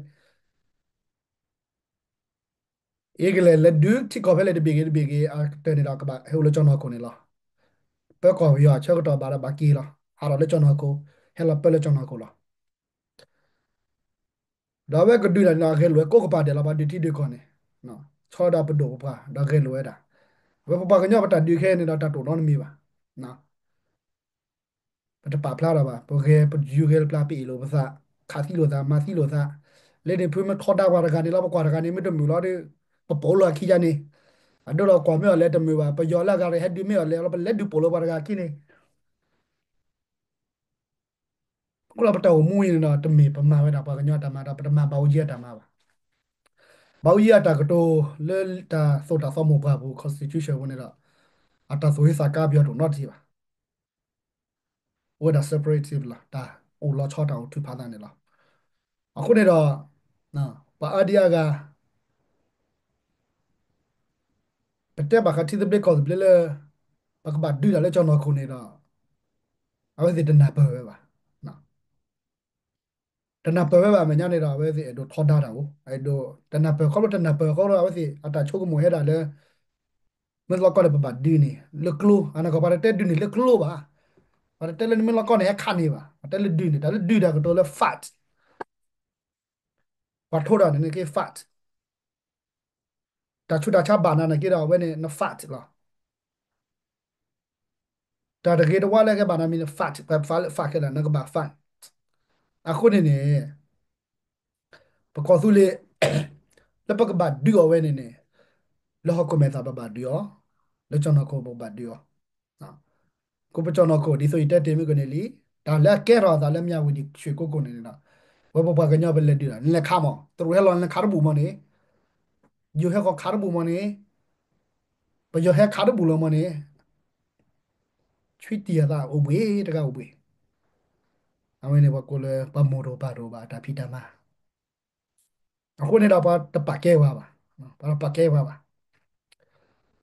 အ့ကလဲၤလဲၤဒုးထံကီၢ်ဖဲလဲၣ်တဘ့ၣ်ဂ့ၤတဘ့ၣ်ဂ့ၤ အကတၢၢ်န့ၣ်ဒီးကဘၣ်ဟဲအိၣ်လၢကၠီၣ်နီၢ်ခိၣ်န့ၣ်လီၤ. ပၢကီၢ်ပယီၤအဆၢကတီၢ်ဘၣ်ဒီးဘၣ်က့ၤလီၤ. ဟးထီၣ်လၢကၠီၣ်နီၢ်ခိၣ်, ဟဲလီၤပၢလၢကၠီၣ်နီၢ်ခိၣ်လီၤ. ဒီးအဝဲကဒုးတၢ်န့ၣ်ဒီး အဂဲၤလိာ်ဝဲကိးကပၤဒဲးလီၤ. ပှၤဒုးထံဒုးကီၢ်န့ၣ် ဆီဒီးပဒိၣ်ပပှၢ်ဒီးဂဲၤလိာ်ဝဲဒၣ်. အဝဲပပှၤကညီပတၢ်ဒုးခဲအံၤန့ၣ်ဒီး တၢ်တိာ်နီတမံၤဘၣ်. ပတပာ်ဖျါထီၣ်ဘၣ်. ပဂဲၤပယူၤဂဲၤပျါ ပအ့ၣ်လိာ်ပသး, ခးသံလိာ်သး, မၤသံလိာ်သး. လၢန့ၣ်ဖုမ့ၢ်ထီဒါပှၤတဂၤန့ၣ်လီၤ, ပကွၢ်တဂၤန့ၣ် မ့ၢ်တမုာ်လီၤဒီး ပပိာ်လိာ်အခံယါန့ၣ်. အဒိဒီးကွၢ်မ့ၢ်အီၤလဲၤတမုာ်ဘၣ်, ပယီၤလၢအဂၤတဟဲဒုးမ့ၢ်အီၤလဲၤလီၤ, ပလဲၤဒုးပိာ်လိာ်ပှၤတဂၤအခံန့ၣ်. အဃိဒီးပတၢ်အိၣ်မူအံၤန့ၣ်ဒီး တမ့ၢ်ပမၤဝဲဒၣ်ပှၤကညီအတၢ်မၤဒီး ပတမၤဘၣ်အူကၠံအတၢ်မၤဘၣ်. ဘၣ်အူကၠံအတၢ်ကတိၤလၢတၢ်သိၣ်တၢ်သီမိၢ်ပှၢ်ပူၤ constitution ပူၤန့ၣ်ဒီး အတၢ်သိၣ်ဟ့သးကါပယီၤတအိၣ်နီတထံၣ်ဘၣ်. အိၣ်ဝဲဒၣ် separation လီၤ, တၢ်အိၣ်လီၤဆီတၢ်အိၣ်ထုးဖးသးန့ၣ်လီၤ. အဃိန့ၣ်ဒီး ပှၤအါဒံအါဂၤ ပတဲဘၣ်ဃးထံသဘျ့ကီၢ်သဘျ့လၢ ပကဘၣ်ဒုးတၢ်လၢကၠီၣ်နီၢ်ခိၣ်န့ၣ်ဒီး အဝဲသ့ၣ်တနၢ်ပၢၢ်ဝဲဘၣ်. တနၢ်ပၢၢ်ဝဲဘၣ်အမဲာ်ညါန့ၣ်ဒီး အဝဲသ့ၣ်အဲၣ်ဒိးထီဒါတၢ်အိၣ်, အဲၣ်ဒိးတနၢ်ပၢၢ်ခီဖျိတနၢ်ပၢၢ်ခီဖျိ အဝဲသ့ၣ်အတၢ်ဆိကမိၣ်ဟဲဒၣ်လၢ မ့ၢ်လီၤကီၢ်န့ၣ် ပဘၣ်ဒုးန့ၣ် လၢကျိ, အနီၢ်ကီၢ်ပှၤတတဲဒုးန့ၣ်လၢကျိဘၣ်, ပှၤတတဲလၢနမ့ၢ်လီၤကီၢ်န့ၣ် ဟဲခးန့ၣ်ဘၣ်, ပှၤတဲလၢဒုးန့ၣ် တၢ်လၢဒုးတၢ်ကတိၤလၢ fight, ပှၤထိးတၢ်န့ၣ်က့ fight, တၢ်ဆူးတၢ်ဆါဘၣ်နၤန့ၣ်က့ဒီး အဝဲန့ၣ် န fight လီၤ. တၢ်တဂ့ၤတဝါလၢကဘၣ်နၤမံၤန့ၣ် fight, ပှၤ fight ခဲလၢာ် နကဘၣ် fight. အဃိန့ၣ်န့ၣ် ပကီၢ်သူလ့ၤ လၢပကဘၣ်ဒုးအီၤဝဲန့ၣ်န့ၣ် လၢဟီၣ်ခိၣ်မဲာ်သၣ်ပဘၣ်ဒုးအီၤ, လၢကၠီၣ်နီၢ်ခိၣ်ပကဘၣ်ဒုးအီၤ. ကီၢ်ပကၠီၣ်နီၢ်ခိၣ် ဒ်သိးယတဲတ့ၢ်မုၢ်ကန့ၣ်လံ, တၢ်လၢအကဲထီၣ်အသးလၢမၠၣ်ဝတံၣ် ရွှေကုက္ကိုန့ၣ်န့ၣ်ဒီး ဝဲပပှၤကညီပလဲၤဒုးဒီး နလဲၤခးမး, တရူးဟဲလီၤနလဲၤခးတဘူၣ်မးန့ၣ်, ယိၤဟဲဃီၤခးတဘူၣ်မးန့ၣ်, ပယီၤဟဲခးတဘူၣ်လီၤမးန့ၣ်, ဆွံတံၢ်အသးအိၣ်ဘှံးတဂၤအိၣ်ဘှံး. အဝဲန့ၣ်ပှၤကိးလၢ ပှၤမိၢ်တအိၣ်ပၢ်တအိၣ်ဘၣ် တၢ်ဖံးတၢ်မၤ အဃိန့ၣ်ဒီးပှၤတပာ်ကဲပှၤဘၣ်, ပှၤတပာ်ကဲပှၤဘၣ်.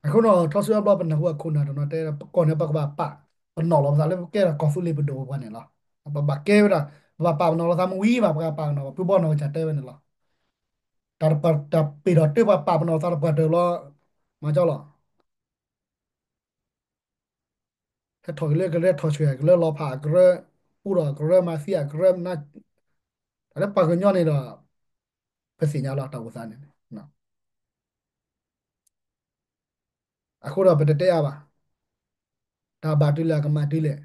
အဃိန့ၣ် ထီၣ်ဆူအဘျီပနၢ်ဟူအခိၣ်နၢ်တနီၤတဲ ပကီၢ်န့ၣ် ပကဘၣ်ပာ်ပနီၣ်လီၤပသးလၢပကဲဒၣ်ကီၢ်သူလ့ၤပဒိၣ်ပပှၢ်န့ၣ်လီၤ. ပဘၣ်ကဲဝဲဒၣ် ပဘၣ်ပာ်ပနီၣ်လီၤသးမ့ၢ်ဝံၤဘၣ် ပကပာ်ပနီၣ်ဘၣ် ဖုဘီနီၢ်ကစၢ်တဲဝဲန့ၣ်လီၤ. တၢ်တပာ်တၢ်ပ့ၢ်ထီၣ်တၢ်ပာ်ပနီၣ်လီၤသးတပှၢ်တၢၢ်လီၤ, မၤကၠီလီၤ. ဟဲထီၣ်က့ၤလၢကရၢထီၣ်ဆှဲး ကရၢလီၤဖး ကရၢပူထီၣ် ကရၢမၤသံ ကရၢမနါ, တၢ်လၢပှၤကညီန့ၣ်ဒီး ပသ့ၣ်ညါလီၤတၢ်အိၣ်သးန့ၣ်. အဃိဒီးပတတဲအါဘၣ်, တၢ်ဘၣ်တုၤလဲၣ် အကမၣ်တုၤလဲၣ်,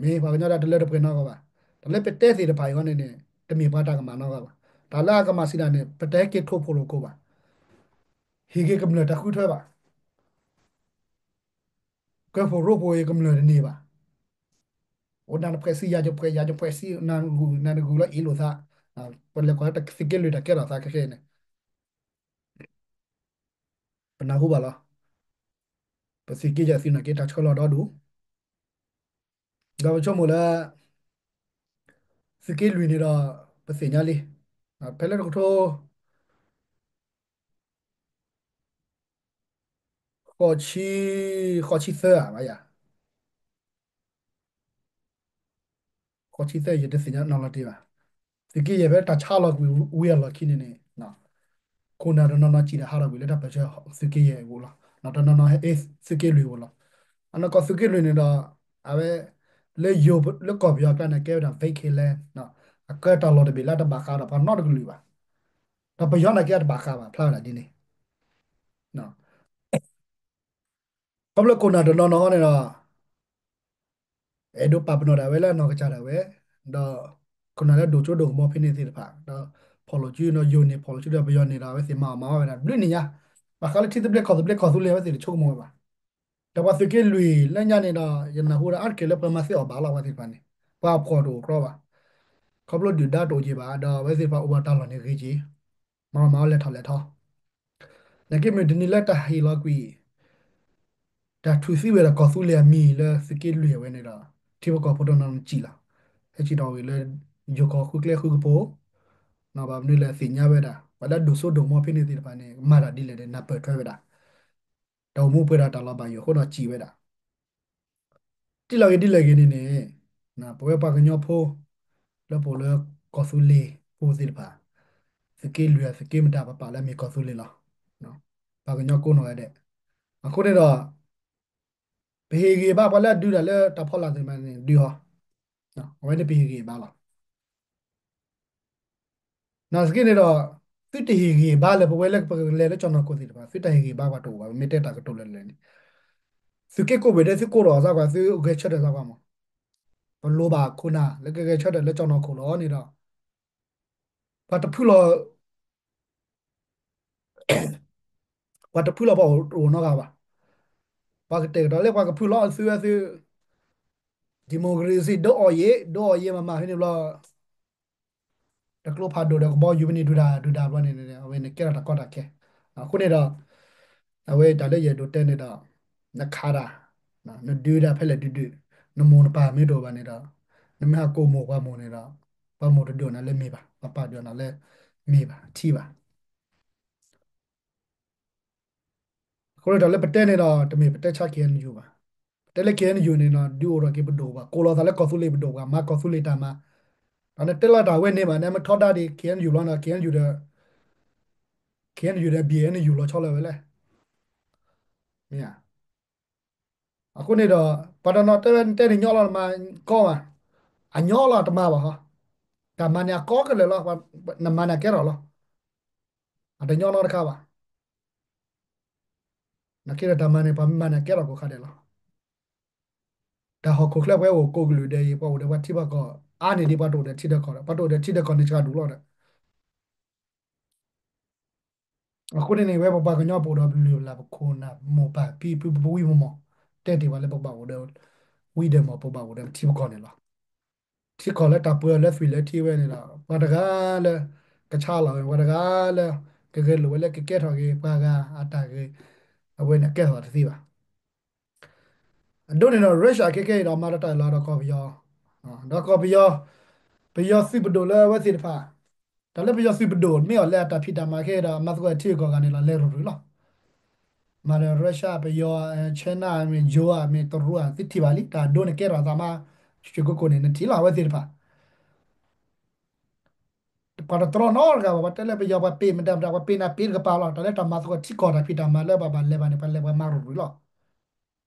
မ့ၢ်ပှၤကညီတၢ်တလၢတပှဲၤနီတဂၤဘၣ်. တၢ်လၢပတဲသ့ၣ်တဖၣ်အံၤဃီန့ၣ်န့ၣ် တမ့ၢ်ပှၤတၢ်ကမၣ်နီတဂၤဘၣ်. တၢ်လၢအကမၣ်စံးတၢ်န့ၣ် ပတဟဲက့ၤထိၣ်ဖိးလိာ်ကိးဘၣ်. ဟ့ၣ်က့ၤကမျၢၢ်တၢ်ဃုထၢဘၣ်. ကၢၢ်ဖိးရိဖှိၣ်အံၤကမျၢၢ်တန့ၢ်ဘၣ်. အိၣ်နၢ်တဖှဲးဆံ ယၤယဖှဲး ယၤယဖှဲးဆံ နၢ်တဂုာ် နၢ်တဂုာ်လၢအ့ၣ်လိာ်သး, ပလဲၤကွၢ်လၢသုးက့လွံၢ်တၢ်ကဲထီၣ်သးခဲခဲအံၤန့ၣ် ပနၢ်ဟူဘၣ်လီၤ. ပသုးက့ယဲၢ်သုးနာ်က့တၢ်ဆှၢလီၤဒီဒူၣ်, ဒီးပဆိကမိၣ်လၢ သုးက့လွံၢ်န့ၣ်ဒီး ပသ့ၣ်ညါလံ, ဖဲလၢတကထိ ဃိးဆံ, ဃိးဆံသၢဧါ, ဃိးဆံသၢ ယတသ့ၣ်ညါနီၢ်လီၤတ့ၢ်ဘၣ်. သုးက့ယဲၢ်ဖဲတၢ်ဆါလီၤကွံာ်ဝံၤအလီၢ်ခံန့ၣ်န့ၣ် ခိၣ်နၢ်တနီၤနီၤစံးဒီးဟးထီၣ်ကွံာ်လၢတၢ်ပၢၢ်ဆၢသုးက့ယဲၢ်အပူၤလီၤ. တနီၤနီၤ သုးက့လွံၢ်ပူၤလီၤ. အနီၢ်ကီၢ်သုးက့လွံၢ်န့ၣ်ဒီး အဝဲ လၢယိၤလၢကီၢ်ပယီၤအကျါန့ၣ် ကဲဝဲဒၣ် vacant land, အကဲတၢ်လီၢ်တဘ့ၣ်လၢတဘၣ်ဃးဒီးပှၤနီတကလုာ်ဘၣ်. ဒီးပယီၤနာ်က့အတဘၣ်ဃးဘၣ် ဖျါဝဲဒၣ်ဒ်န့ၣ်. ခီဖျိခိၣ်နၢ်တနီၤနီၤန့ၣ်ဒီး အဲၣ်ဒိးပာ်ပနီၣ်ဒၣ်ဝဲလၢအနီၢ်ကစၢ်ဒၣ်ဝဲ, ဒီးခိၣ်နၢ်လၢဒိၣ်စိဒိၣ်ကမီၤဖဲန့ၣ်သ့ၣ်တဖၣ် ဒီးဖီၣ်လိာ်စုဒီးယိၤန့ၣ် ဖီၣ်လိာ်စုဒီးပယီၤန့ၣ်ဒီး အဝဲသ့ၣ်မၤအီၣ်မၤအီဝဲဒၣ်ဘျုးနံၣ်ညါ, ဘၣ်ဃးလၢထံသဘျ့ကီၢ်သဘျ့ကီၢ်သူလ့ၤ အဝဲသ့ၣ်တဆိကမိၣ်ဝဲဘၣ်. ဒီးပှၤသုးက့လွံၢ်လၢညါန့ၣ်ဒီး ယနၢ်ဟူဒီးအါတက့ၢ်လၢပှၤမၤသ့အီၣ်ဘၣ်လီၤ ပှၤသ့ၣ်တဖၣ်န့ၣ်, ပှၤအဖှီၣ်တအိၣ်ကြီဘၣ်. ခီဖျိဒုၣ်ဒါတအိၣ်က့ၤဘၣ် ဒီးအဝဲသ့ၣ်တဖၣ်အိၣ်ဘၣ်တၢ်လီၢ်န့ၣ်ဂ့ၤက့ၤ မၤအီၣ်မၤအီလဲၤထီၣ်လဲၤထီၣ်, နာ်က့မုၢ်တနံၤလၢတၢ်ဟ့ၣ်လီၤကွံာ် တၢ်ထူၣ်သံဝဲဒၣ်ကီၢ်သူလ့ၤအမံၤလၢသုးက့လွံၢ်အဝဲန့ၣ်ဒီး ထံဖိကီၢ်ဖိတနီၤနီၤစံးလီၤ. ဟဲစံးထီၣ်ဝံၤလၢ ယိၤကီၢ်ဃုကျဲဃုကပူၤ, ဘၣ်မနုၤလဲၣ်သ့ၣ်ညါဝဲဒၣ် ပှၤလၢအဒိၣ်စိဒိၣ်ကမီၤဖဲန့ၣ်သ့ၣ်တဖၣ်န့ၣ် မၤတၢ်ဒ်လဲၣ်န့ၣ် နၢ်ပၢၢ်ထွဲဝဲဒၣ် တၢ်အိၣ်မူပှဲၤဒီးတၢ်လီၤဘၣ်ယိၣ်အဃိဒီးစံးဝဲဒၣ် တံၢ်လီၤဂ့ၤဒ်လဲၣ်ဂ့ၤန့ၣ်န့ၣ် ပဝဲပှၤကညီဖိ လၢပအိၣ်လၢကီၢ်သူလ့ၤဖိသ့ၣ်တဖၣ် သုးက့လွံၢ်အသုးက့မတၤပပာ်လၢအမ့ၢ်ကီၢ်သူလ့ၤလီၤ. ပှၤကညီကိးနီၢ်ဂၤဒဲး. အဃိန့ၣ်ဒီး ပဟ့ၣ်ဂံၢ်ဘါပှၤလၢအဒုးတၢ်လၢတၢ်ဖီလာ်သ့ၣ်တဖၣ်န့ၣ် ဒုးအီၤ, အဝဲန့ၣ်ပဟ့ၣ်ဂံၢ်ဘါလီၤ. နာ်သက့န့ၣ်ဒီး သုတဟ့ၣ်ဂံၢ်ဘါလၢပဝဲလၢပကလဲၤလၢကၠီၣ်နီၢ်ခိၣ်သ့ၣ်တဖၣ် သုတဟ့ၣ်ဂံၢ်ဘါပှၤတအိၣ်ဘၣ် ပမ့ၢ်တဲတၢ်ကတိၤလၢလၢ်န့ၣ်, သုးက့ကိးဘ့ၣ်ဒဲး သုကိးထီၣ်စၢ်ကွၢ် သုဂဲၤဆၢထၢၣ်စၢ်ကွၢ်မး, ပလိၣ်ဘၣ်ခိၣ်နၢ်လၢကဂဲၤဆၢထၢၣ်လၢကၠီၣ်နီၢ်ခိၣ်လီၤန့ၣ်ဒီး ပှၤတဖုလီၤ ပှၤတဖုလီၤပှၤအိၣ်နီတဂၤဘၣ်. ပှၤကတဲာ်ကတီၤလၢပှၤကဖုလီၤသုဝဲသု democracy ဒုးအီၣ်ယ့ၣ် ဒုးအီၣ်ယ့ၣ်မးမးဖဲန့ၣ်ဘျီ တကျိဖးဒိၣ်ဒီးကဘီယူၤဖဲန့ၣ်ဒုၣ်ဒါဒုၣ်ဒါဘျီန့ၣ် အဝဲန့ၣ်ကဲထီၣ်တၢ်ကီတၢ်ခဲ. အဃိန့ၣ်ဒီး အဝဲတၢ်လၢယအဲၣ်ဒိးတဲန့ၣ်ဒီး နခးတၢ် နဒုးတၢ်ဖဲလဲၣ်ဒုးဒုး နမိၢ်နပၢ်မ့ၢ်တအိၣ်ဘၣ်န့ၣ်ဒီး နမ့ၢ်ဟးကိးမိၢ်ပှၤမိၢ်န့ၣ်ဒီး ပှၤမိၢ်တဒုးနၤလၢမ့ၢ်ဘၣ် ပှၤပၢ်ဒုးနၤလၢမ့ၢ်ဘၣ် ထံၣ်ဘၣ်. အဃိန့ၣ်တၢ်လၢပတဲန့ၣ်ဒီး တမ့ၢ်ပတဲဆါ K N U ဘၣ်. ပတဲလၢ K N U န့ၣ်ဒီး ဒုးအိၣ်ထီၣ်က့ၤပဒိၣ်ဘၣ် ကိးလီၤသးလၢကီၢ်သူလ့ၤပဒိၣ်ဘၣ် မၤကီၢ်သူလ့ၤတၢ်မၤ, ဒီးနတဲလီၤတၢ်ဝဲန့ၣ်ဘၣ် နမ့ၢ်ထီဒါဒံး K N U လီၤနီၤ K N U ဒီး K N U ဒီး B N U လီၤဆီလၢဝဲလဲၣ်. မ့ၢ်ဧါ. အဃိန့ၣ်ဒီး ပှၤတနီၤတဲဝဲတဲန့ၣ်ညီလီၤနမၤကီဘၣ်, အညီလီၤတမၤဘၣ်ဟီ, တၢ်မၤန့ၣ်အကီကလဲာ်လီၤ, နမၤန့ၣ်အကဲထီၣ်လီၤ, အတညီနီတခါဘၣ်. နကဲထီၣ်တၢ်မၤန့ၣ် ပှၤမၤန့ၣ်အကဲထီၣ်ကိးခါဒဲးလီၤ. တၢ်ဟီၣ်ခိၣ်ချၢပှၤအိၣ်ကိးကလုာ်ဒဲးအံၤ ပှၤအိၣ်ဒီးပှၤထံပှၤကီၢ်အါန့ၢ်ဒံး ပှၤတအိၣ်ဒီးထံဒီးကီၢ်ဒီး ပှၤတအိၣ်ဒီးထံဒီးကီၢ်န့ၣ်စှၤဒူၣ်လီၤဒီး အဃိန့ၣ်န့ၣ် ဝဲပပှၤကညီပအိၣ်ဒီးပလုၢ်ပလၢ်ပခိၣ်နၢ်မိၢ်ပၢ်ဖံဖုပဝံပမီၢ် တဲတ့ၢ်ပှၤလၢပဘၣ်အိၣ်ဒီး ဝံဒီးမီၢ် ပဘၣ်အိၣ်ဒီးပထံပကီၢ်န့ၣ်လီၤ. ထံကီၢ်လၢတၢ်ပှဲၤအီၤလၢသွံၣ်လၢထံဝဲန့ၣ်ဒီး ပှၤတဂၤလၢ ကဆါလီၤဝဲ ပှၤတဂၤလၢ ကဂဲၤလိာ်ဝဲလၢကကဲထီၣ်က့ၤပှၤဂၤအတၢ်ဂ့ၤ အဝဲန့ၣ်ကဲထီၣ်တသ့ဘၣ်. အဒိန့ၣ်ဒီး Russia ခဲကဲအံၤဒီးမၤတၢ်လီၤဒီးကီၢ်ပယီၤ, ဒီးကီၢ်ပယီၤ, ပယီၤသုးပဒိၣ်လၢအဝဲသ့ၣ်တဖၣ်, တၢ်လၢပယီၤသုးပဒိၣ် မ့ၢ်အီၤလၢအတၢ်ဖံးတၢ်မၤခဲအံၤဒီး မၤသကိးထံဂုၤကီၢ်ဂၤန့ၣ်လီၤ လဲၤရူၤရူၤလီၤ. မၤဒီး Russia ပယီၤ China မ့ၢ် ယိၤ မ့ၢ် တရူး သုထံၣ်ဘၣ်လံ တၢ်အဒိန့ၣ်ကဲထီၣ်သးမါ ရွှေကုက္ကိုန့ၣ် နထံၣ်လီၤ အဝဲသ့ၣ်တဖၣ် ပှၤတတြီနီတဂၤဘၣ် ပှၤတဲလၢပယီၤပှၤပ့းမတၤမတၤ ပှၤပ့းနၤပ့းတကပၤလီၤ တၢ်လၢတၢ်မၤသကိးထံကီၢ်တၢ်ဖံးတၢ်မၤလၢပှၤဘၣ်လဲၤဘၣ်န့ၣ် ပှၤလဲၤပှၤမၤရူၤရူၤလီၤ.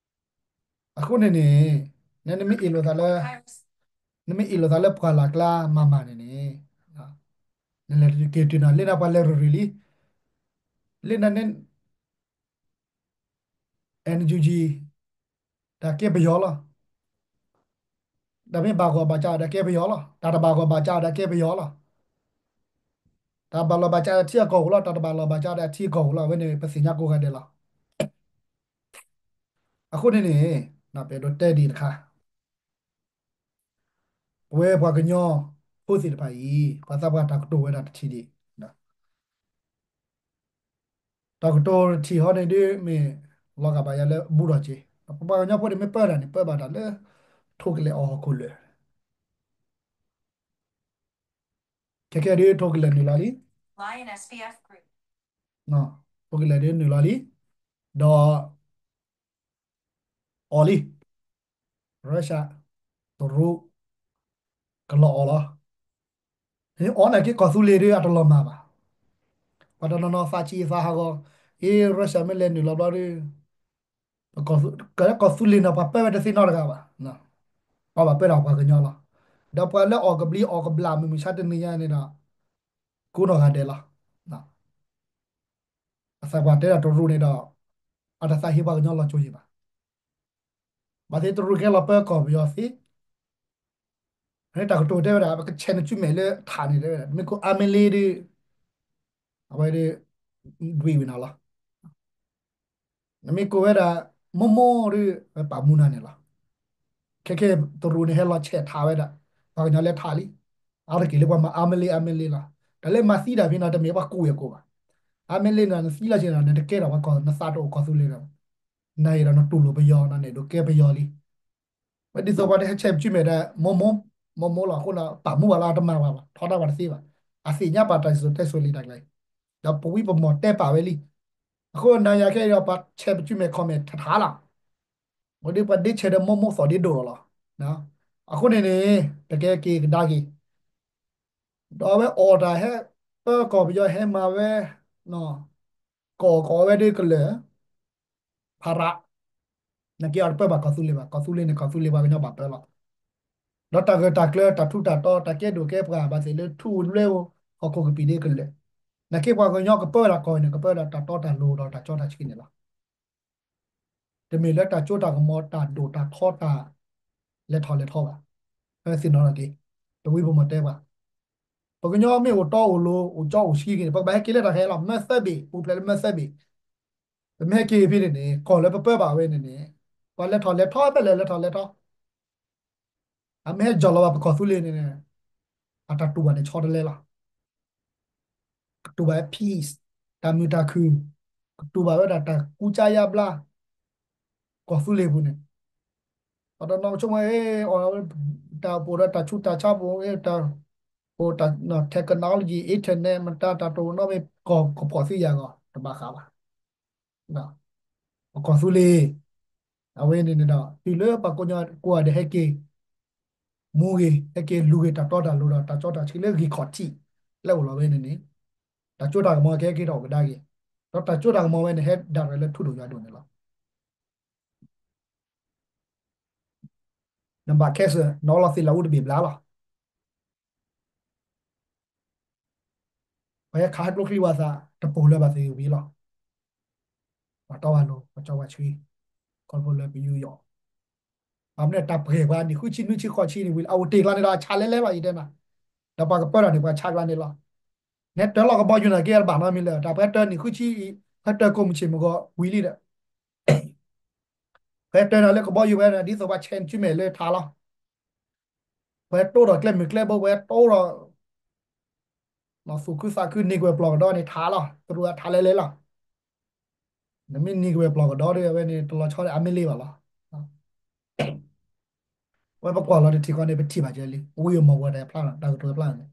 အဃိန့ၣ်န့ၣ် နမ့ၢ်အ့ၣ်လိာ်သးလၢ နမ့ၢ်အ့ၣ်လိာ်သးလၢပှၢ်လၢ်ကျါမၤမၤန့ၣ်န့ၣ် နလဲၤက့ၤတုၤနၤ လၢနၤပှၤလဲၤရူၤရူၤလံ လၢနၤန့ၣ် NUG တၢ်ကဲပယီၤလီၤ. တၢ်မ့ၢ်ဘၣ်ဂီၢ်ဘၣ်စးဒီးကဲပယီၤလီၤ. တၢ်တဘၣ်ဂီၢ်ဘၣ်စးဒီးကဲပယီၤလီၤ. တၢ်ဘၣ်လီၤဘၣ်စးဒီးထံအကီၢ်ပူၤလီၤ. တၢ်တဘၣ်လီၤဘၣ်စးဒီးထံအကီၢ်ပူၤလီၤ. အဝဲန့ၣ် ပသ့ၣ်ညါကိးဂၤဒဲးလီၤ. အဃိန့ၣ်န့ၣ် ပအဲၣ်ဒိးတဲဒံးတခါ ပဝဲပှၤကညီဖိသ့ၣ်တဖၣ်အံၤ ပှၤသးပှၢ်တၢ်ကတိၤဝဲဒၣ်တထံၣ်ဒံး တၢ်ကတိၤတထံၣ်ဟီန့ၣ်ဒ်မ့ၢ် လီၤဂာ်ဘၣ်ယၤလၢဘူးထီၣ်က့ၤ ပပှၤကညီဖိန့ၣ်မ့ၢ်ပၢတၢ်န့ၣ် ပၢဘၣ်တၢ်လၢ ထိၣ်ကလဲာ်အီၣ်ဟီၣ်ခိၣ်လၢာ် ခဲကဲဒ်ထိၣ်ကလဲာ်နုာ်လီၤလံ ထိၣ်ကလဲာ်ဒ်နုာ်လီၤလံ ဒီး အီၣ်လံ Russia တရူး ကလီၤအီၣ်လီၤ. အီၣ်န့ၢ်က့ၤကီၢ်သူလ့ၤဒ်အတလီၤမၢ်ဘၣ်. ပှၤတနီၤနီၤသးဆံးသးဟးဂီၤ အ့ Russia မ့ၢ်လဲၤနုာ်လီၤဘျီဒ် ကီၢ်သူလ့ၤန့ၣ် ပှၤပၢဝဲတသ့နီတဂၤဘၣ်. ပှၤဘၣ်ပၢတၢ်ပှၤကညီလီၤ. ဒီးပှၤလၢအီၣ်ကဘျံးအီၣ်ကဘျၣ်မုၢ်မုၢ်ဆါတနံၤညါန့ၣ်ဒီး ကိးနီၢ်ဂၤဒဲးလီၤ. အသးပှၢ်တဲဒၣ်တရူးန့ၣ်ဒီး အတသးဟ့ပှၤကညီလီၤကၠိယံၤဘၣ်. ဘၣ်သ့ၣ်တရူးကဲလီၤပၢကီၢ်ပယီၤသ့ တၢ်ကတိၤတဲဝဲဒၣ် ပကဆဲးနစုမဲာ်လၢထးန့ၣ်တဲဝဲဒၣ် မ့ၢ်ကိးအါမ့ၢ်လ့ဒီး အဝဲဒ် ဒွံးဝံၤနၤလီၤ. နမ့ၢ်ကိးဝဲဒၣ် မိၢ်မိၢ်ဒီး ပာ်မူနၤန့ၣ်လီၤ. ခဲခဲတရူးန့ၣ်ဟဲလီၤဆဲးထးဝဲဒၣ် ပှၤကညီလဲၤထးလံ. အါတက့ၢ်လၢပှၤမၤအါမ့ၢ်လ့အါမ့ၢ်လ့လီၤ. တၢ်လၢမၤသံတၢ်ဖဲန့ၣ် တမ့ၢ်ပှၤကူၣ်ဝဲကိးဘၣ်. အါမ့ၢ်လ့န့ၣ် နသံလီၤဆ့န့ၣ် နတကဲထီၣ်ပှၤကီၢ် နသးတအိၣ်ကီၢ်သူလ့ၤဒီး နၤအံၤဒီးနတူၢ်လိာ်ပယီၤ နန့ၣ်ဒိးကဲပယီၤလံ. ဝဲဒ်သိးပှၤတဟဲဆဲးပစုမဲာ်ဒီး မိၢ်မိၢ် မိၢ်မိၢ်လီၤ. အဃိန့ၣ် ပာ်မူဘၣ်လၢအတမၤဘၣ်ဘၣ် ထီဒါပှၤတသ့ဘၣ်. အသ့ၣ်ညါပာ်တၢ်စံၣ်စိၤတဲစိၤလံတၢ်ကျါအံၤ ဒီးပဝံပမီၢ်တဲပာ်ဝဲလံ. အဃိနၤယၤခဲအံၤဒီး ပှၤဆဲးပစုမဲာ် comment ထးထးလီၤ. ဝဲဒ်ပှၤဒ့ဆဲးဒီးမိၢ်မိၢ်သီၣ်ဒ့ဒိၣ်လီၤလီၤ. အဃိန့ၣ်န့ၣ် ပကဲက့ၤကဒါက့ၤ ဒီးအဝဲအီၣ်တၢ်ဟဲ ပၢကီၢ်ပယီၤဟဲမၤဝဲ ကအီၣ်ကအီဝဲဒၣ်ကလၢာ် ဖးရး, နက့အီၤတပၢၢ်ဘၣ်ကီၢ်သူလ့ၤဘၣ်, ကီၢ်သူလ့ၤန့ၣ် ကီၢ်သူလ့ၤပှၤကညီဘၣ်ပၢလီၤ. ဒီးတၢ်ဂၢၢ်တၢ်ကျၢၤ တၢ်ထူးတၢ်တီၤ တၢ်ကဲဒိၣ်ကဲပှၢ် ဘၣ်သ့ၣ်လၢထူလွဲအိၣ် ဟီၣ်ခိၣ်ကပံာ်ဒၣ်ကလၢာ်, နက့ပှၤကညီကပၢဝဲဒၣ်ကီၢ်န့ၣ် ကပၢဝဲဒၣ်တၢ်တီတၢ်လိၤဒီးတၢ်ကၠီတၢ်ဆှံန့ၣ်လီၤ. တမ့ၢ်လၢတၢ်စိတၢ်ကမီၤ တၢ်ဒိၣ်တၢ်ထီတၢ် လဲၤထီၣ်လဲၤထီဘၣ်. ဖဲသ့ၣ်နီၣ်ထီၣ်က့ၤ ပဝံဖိမီၤတဲပှၤ, ပှၤကညီမ့ၢ်အိၣ်တီအိၣ်လိၤ အိၣ်ကၠီအိၣ်ဆှံက့ၤန့ၣ် ပကဘၣ်ဟဲက့ၤလၢတၢ်ခဲလီၤ. မၢသၢဘ့ၣ် ပူၤဖျဲးလၢမၢသၢဘ့ၣ်, ပမ့ၢ်ဟဲက့ၤဖဲန့ၣ်န့ၣ် ကီၢ်လၢပပၢဘၣ်ဝဲန့ၣ်န့ၣ် ပှၤလဲၤထီၣ်လဲၤထီ ဖဲလဲၣ်လဲၤထီၣ်လဲၤထီ အမ့ၢ်ဟဲကၠီၣ်လီၤဘၣ်ပကီၢ်သူလ့ၤန့ၣ်န့ၣ် အတၢ်တူၢ်ဘၣ်န့ၣ်ဆီတလဲလီၤ. ကတူၢ်ဘၣ်ဝဲ peace, တၢ်မုာ်တၢ်ခုၣ်, ကတူၢ်ဘၣ်ဝဲဒၣ်တၢ်ကူစါယါဘျါ ကီၢ်သူလ့ၤပူၤန့ၣ် ပှၤတနီၤကဆိကမိၣ် တၢ်အိၣ်ဒီးတၢ်ဆူးတၢ်ဆါပူၤ တၢ်အိၣ်တၢ် technology internet မတၤတၢ်တအိၣ်နီတမံၤ ကီၢ်ကဖီၣ်သံယၤဂီၢ် တဘၣ်ဃးဘၣ်. ပကီၢ်သူလ့ၤ အဝဲန့ၣ်န့ၣ်ဒီး တုၤလၢပှၤကိးဂၤဒဲးဟဲက့ၤ မူဂ့ၤ ဟဲက့ၤလူၤဂ့ၤ တၢ်တီတၢ်လိၤဒီးတၢ်ကၠီတၢ်ဆှံလၢဂံၢ်ခီၣ်ထံး လၢအိၣ်လီၤဝဲန့ၣ်န့ၣ် တၢ်စိတၢ်ကမီၤကဟဲက့ၤထီၣ်ကဒါက့ၤ, ဒီးတၢ်စိတၢ်ကမီၤဝဲန့ၣ် ဟဲဒၣ်ရဲၣ်လၢထူဒိၣ်ယွၤဒိၣ်န့ၣ်လီၤ. နဘၣ်ခဲစၢၣ် နအီလီၤသ့ၣ်လၢအူတဘ့ၣ်ဘျါလီၤ. ပှၤဟဲခးဟဲကျိချံဝၤသး တပိာ်လၢၤဘၣ်သ့ၣ်ဝံၤလီၤ. ပှၤတီပှၤလိၤ ပှၤကၠီပှၤဆှံ ခီဖျိလၢပယူးယီၣ် ဘၣ်မနုၤတၢ်ပှဲၤပှၤနံၣ်ဃုဆံနွံဆံဃိးဆံန့ၣ်ဝံၤလီၤ အအိၣ်တ့ၢ်ကျါန့ၣ်ဒီးအဆါလဲလဲလီၤ ယတဲနၤ, ဒီးပှၤကပၢတၢ်န့ၣ် ပှၤဆါကျါန့ၣ်လီၤ. နဟဲတၢၤလီၤကဘီယူၤန့ၣ် ကဲတဘၣ်နီတမံၤလၢၤ တၢ်ပှၤဟဲတၢၤနံၣ်ဃုဆံအံၤ ဟဲတၢၤကိးမုၢ်ဆ့ၣ်မုၢ်ဂီၤဝံၤလံဒီး ပှၤဟဲတၢၤနၤလၢကဘီယူၤဝဲန့ၣ် ဒ်သိးပှၤဆဲးနစုမဲာ်လၢထးလီၤ. ပှၤဟဲတိဒီးကျဲမုၢ်ကျဲဘိ ပှၤဟဲတိဒီး သူၣ်ခုသးခုနံၤကဝဲၤပျီၢ်ကဒီးန့ၣ်ထးလီၤ. တရူးအထးလဲလဲလီၤ. နမ့ၢ်နံၤကဝဲၤပျီၢ်ကဒီးဒီး အဝဲန့ၣ်တလီၤဆီဒီးအမ့ၢ်လ့ဘၣ်လီၤ. ဝဲပကွၢ်လီၤတထံၣ်ဃီန့ၣ် ပထံၣ်ဘၣ်ကဲလံ ဝံၤအမီၢ်ဝဲတၢ်ဖျါလီၤ တၢ်ကတိၤဖျါန့ၣ်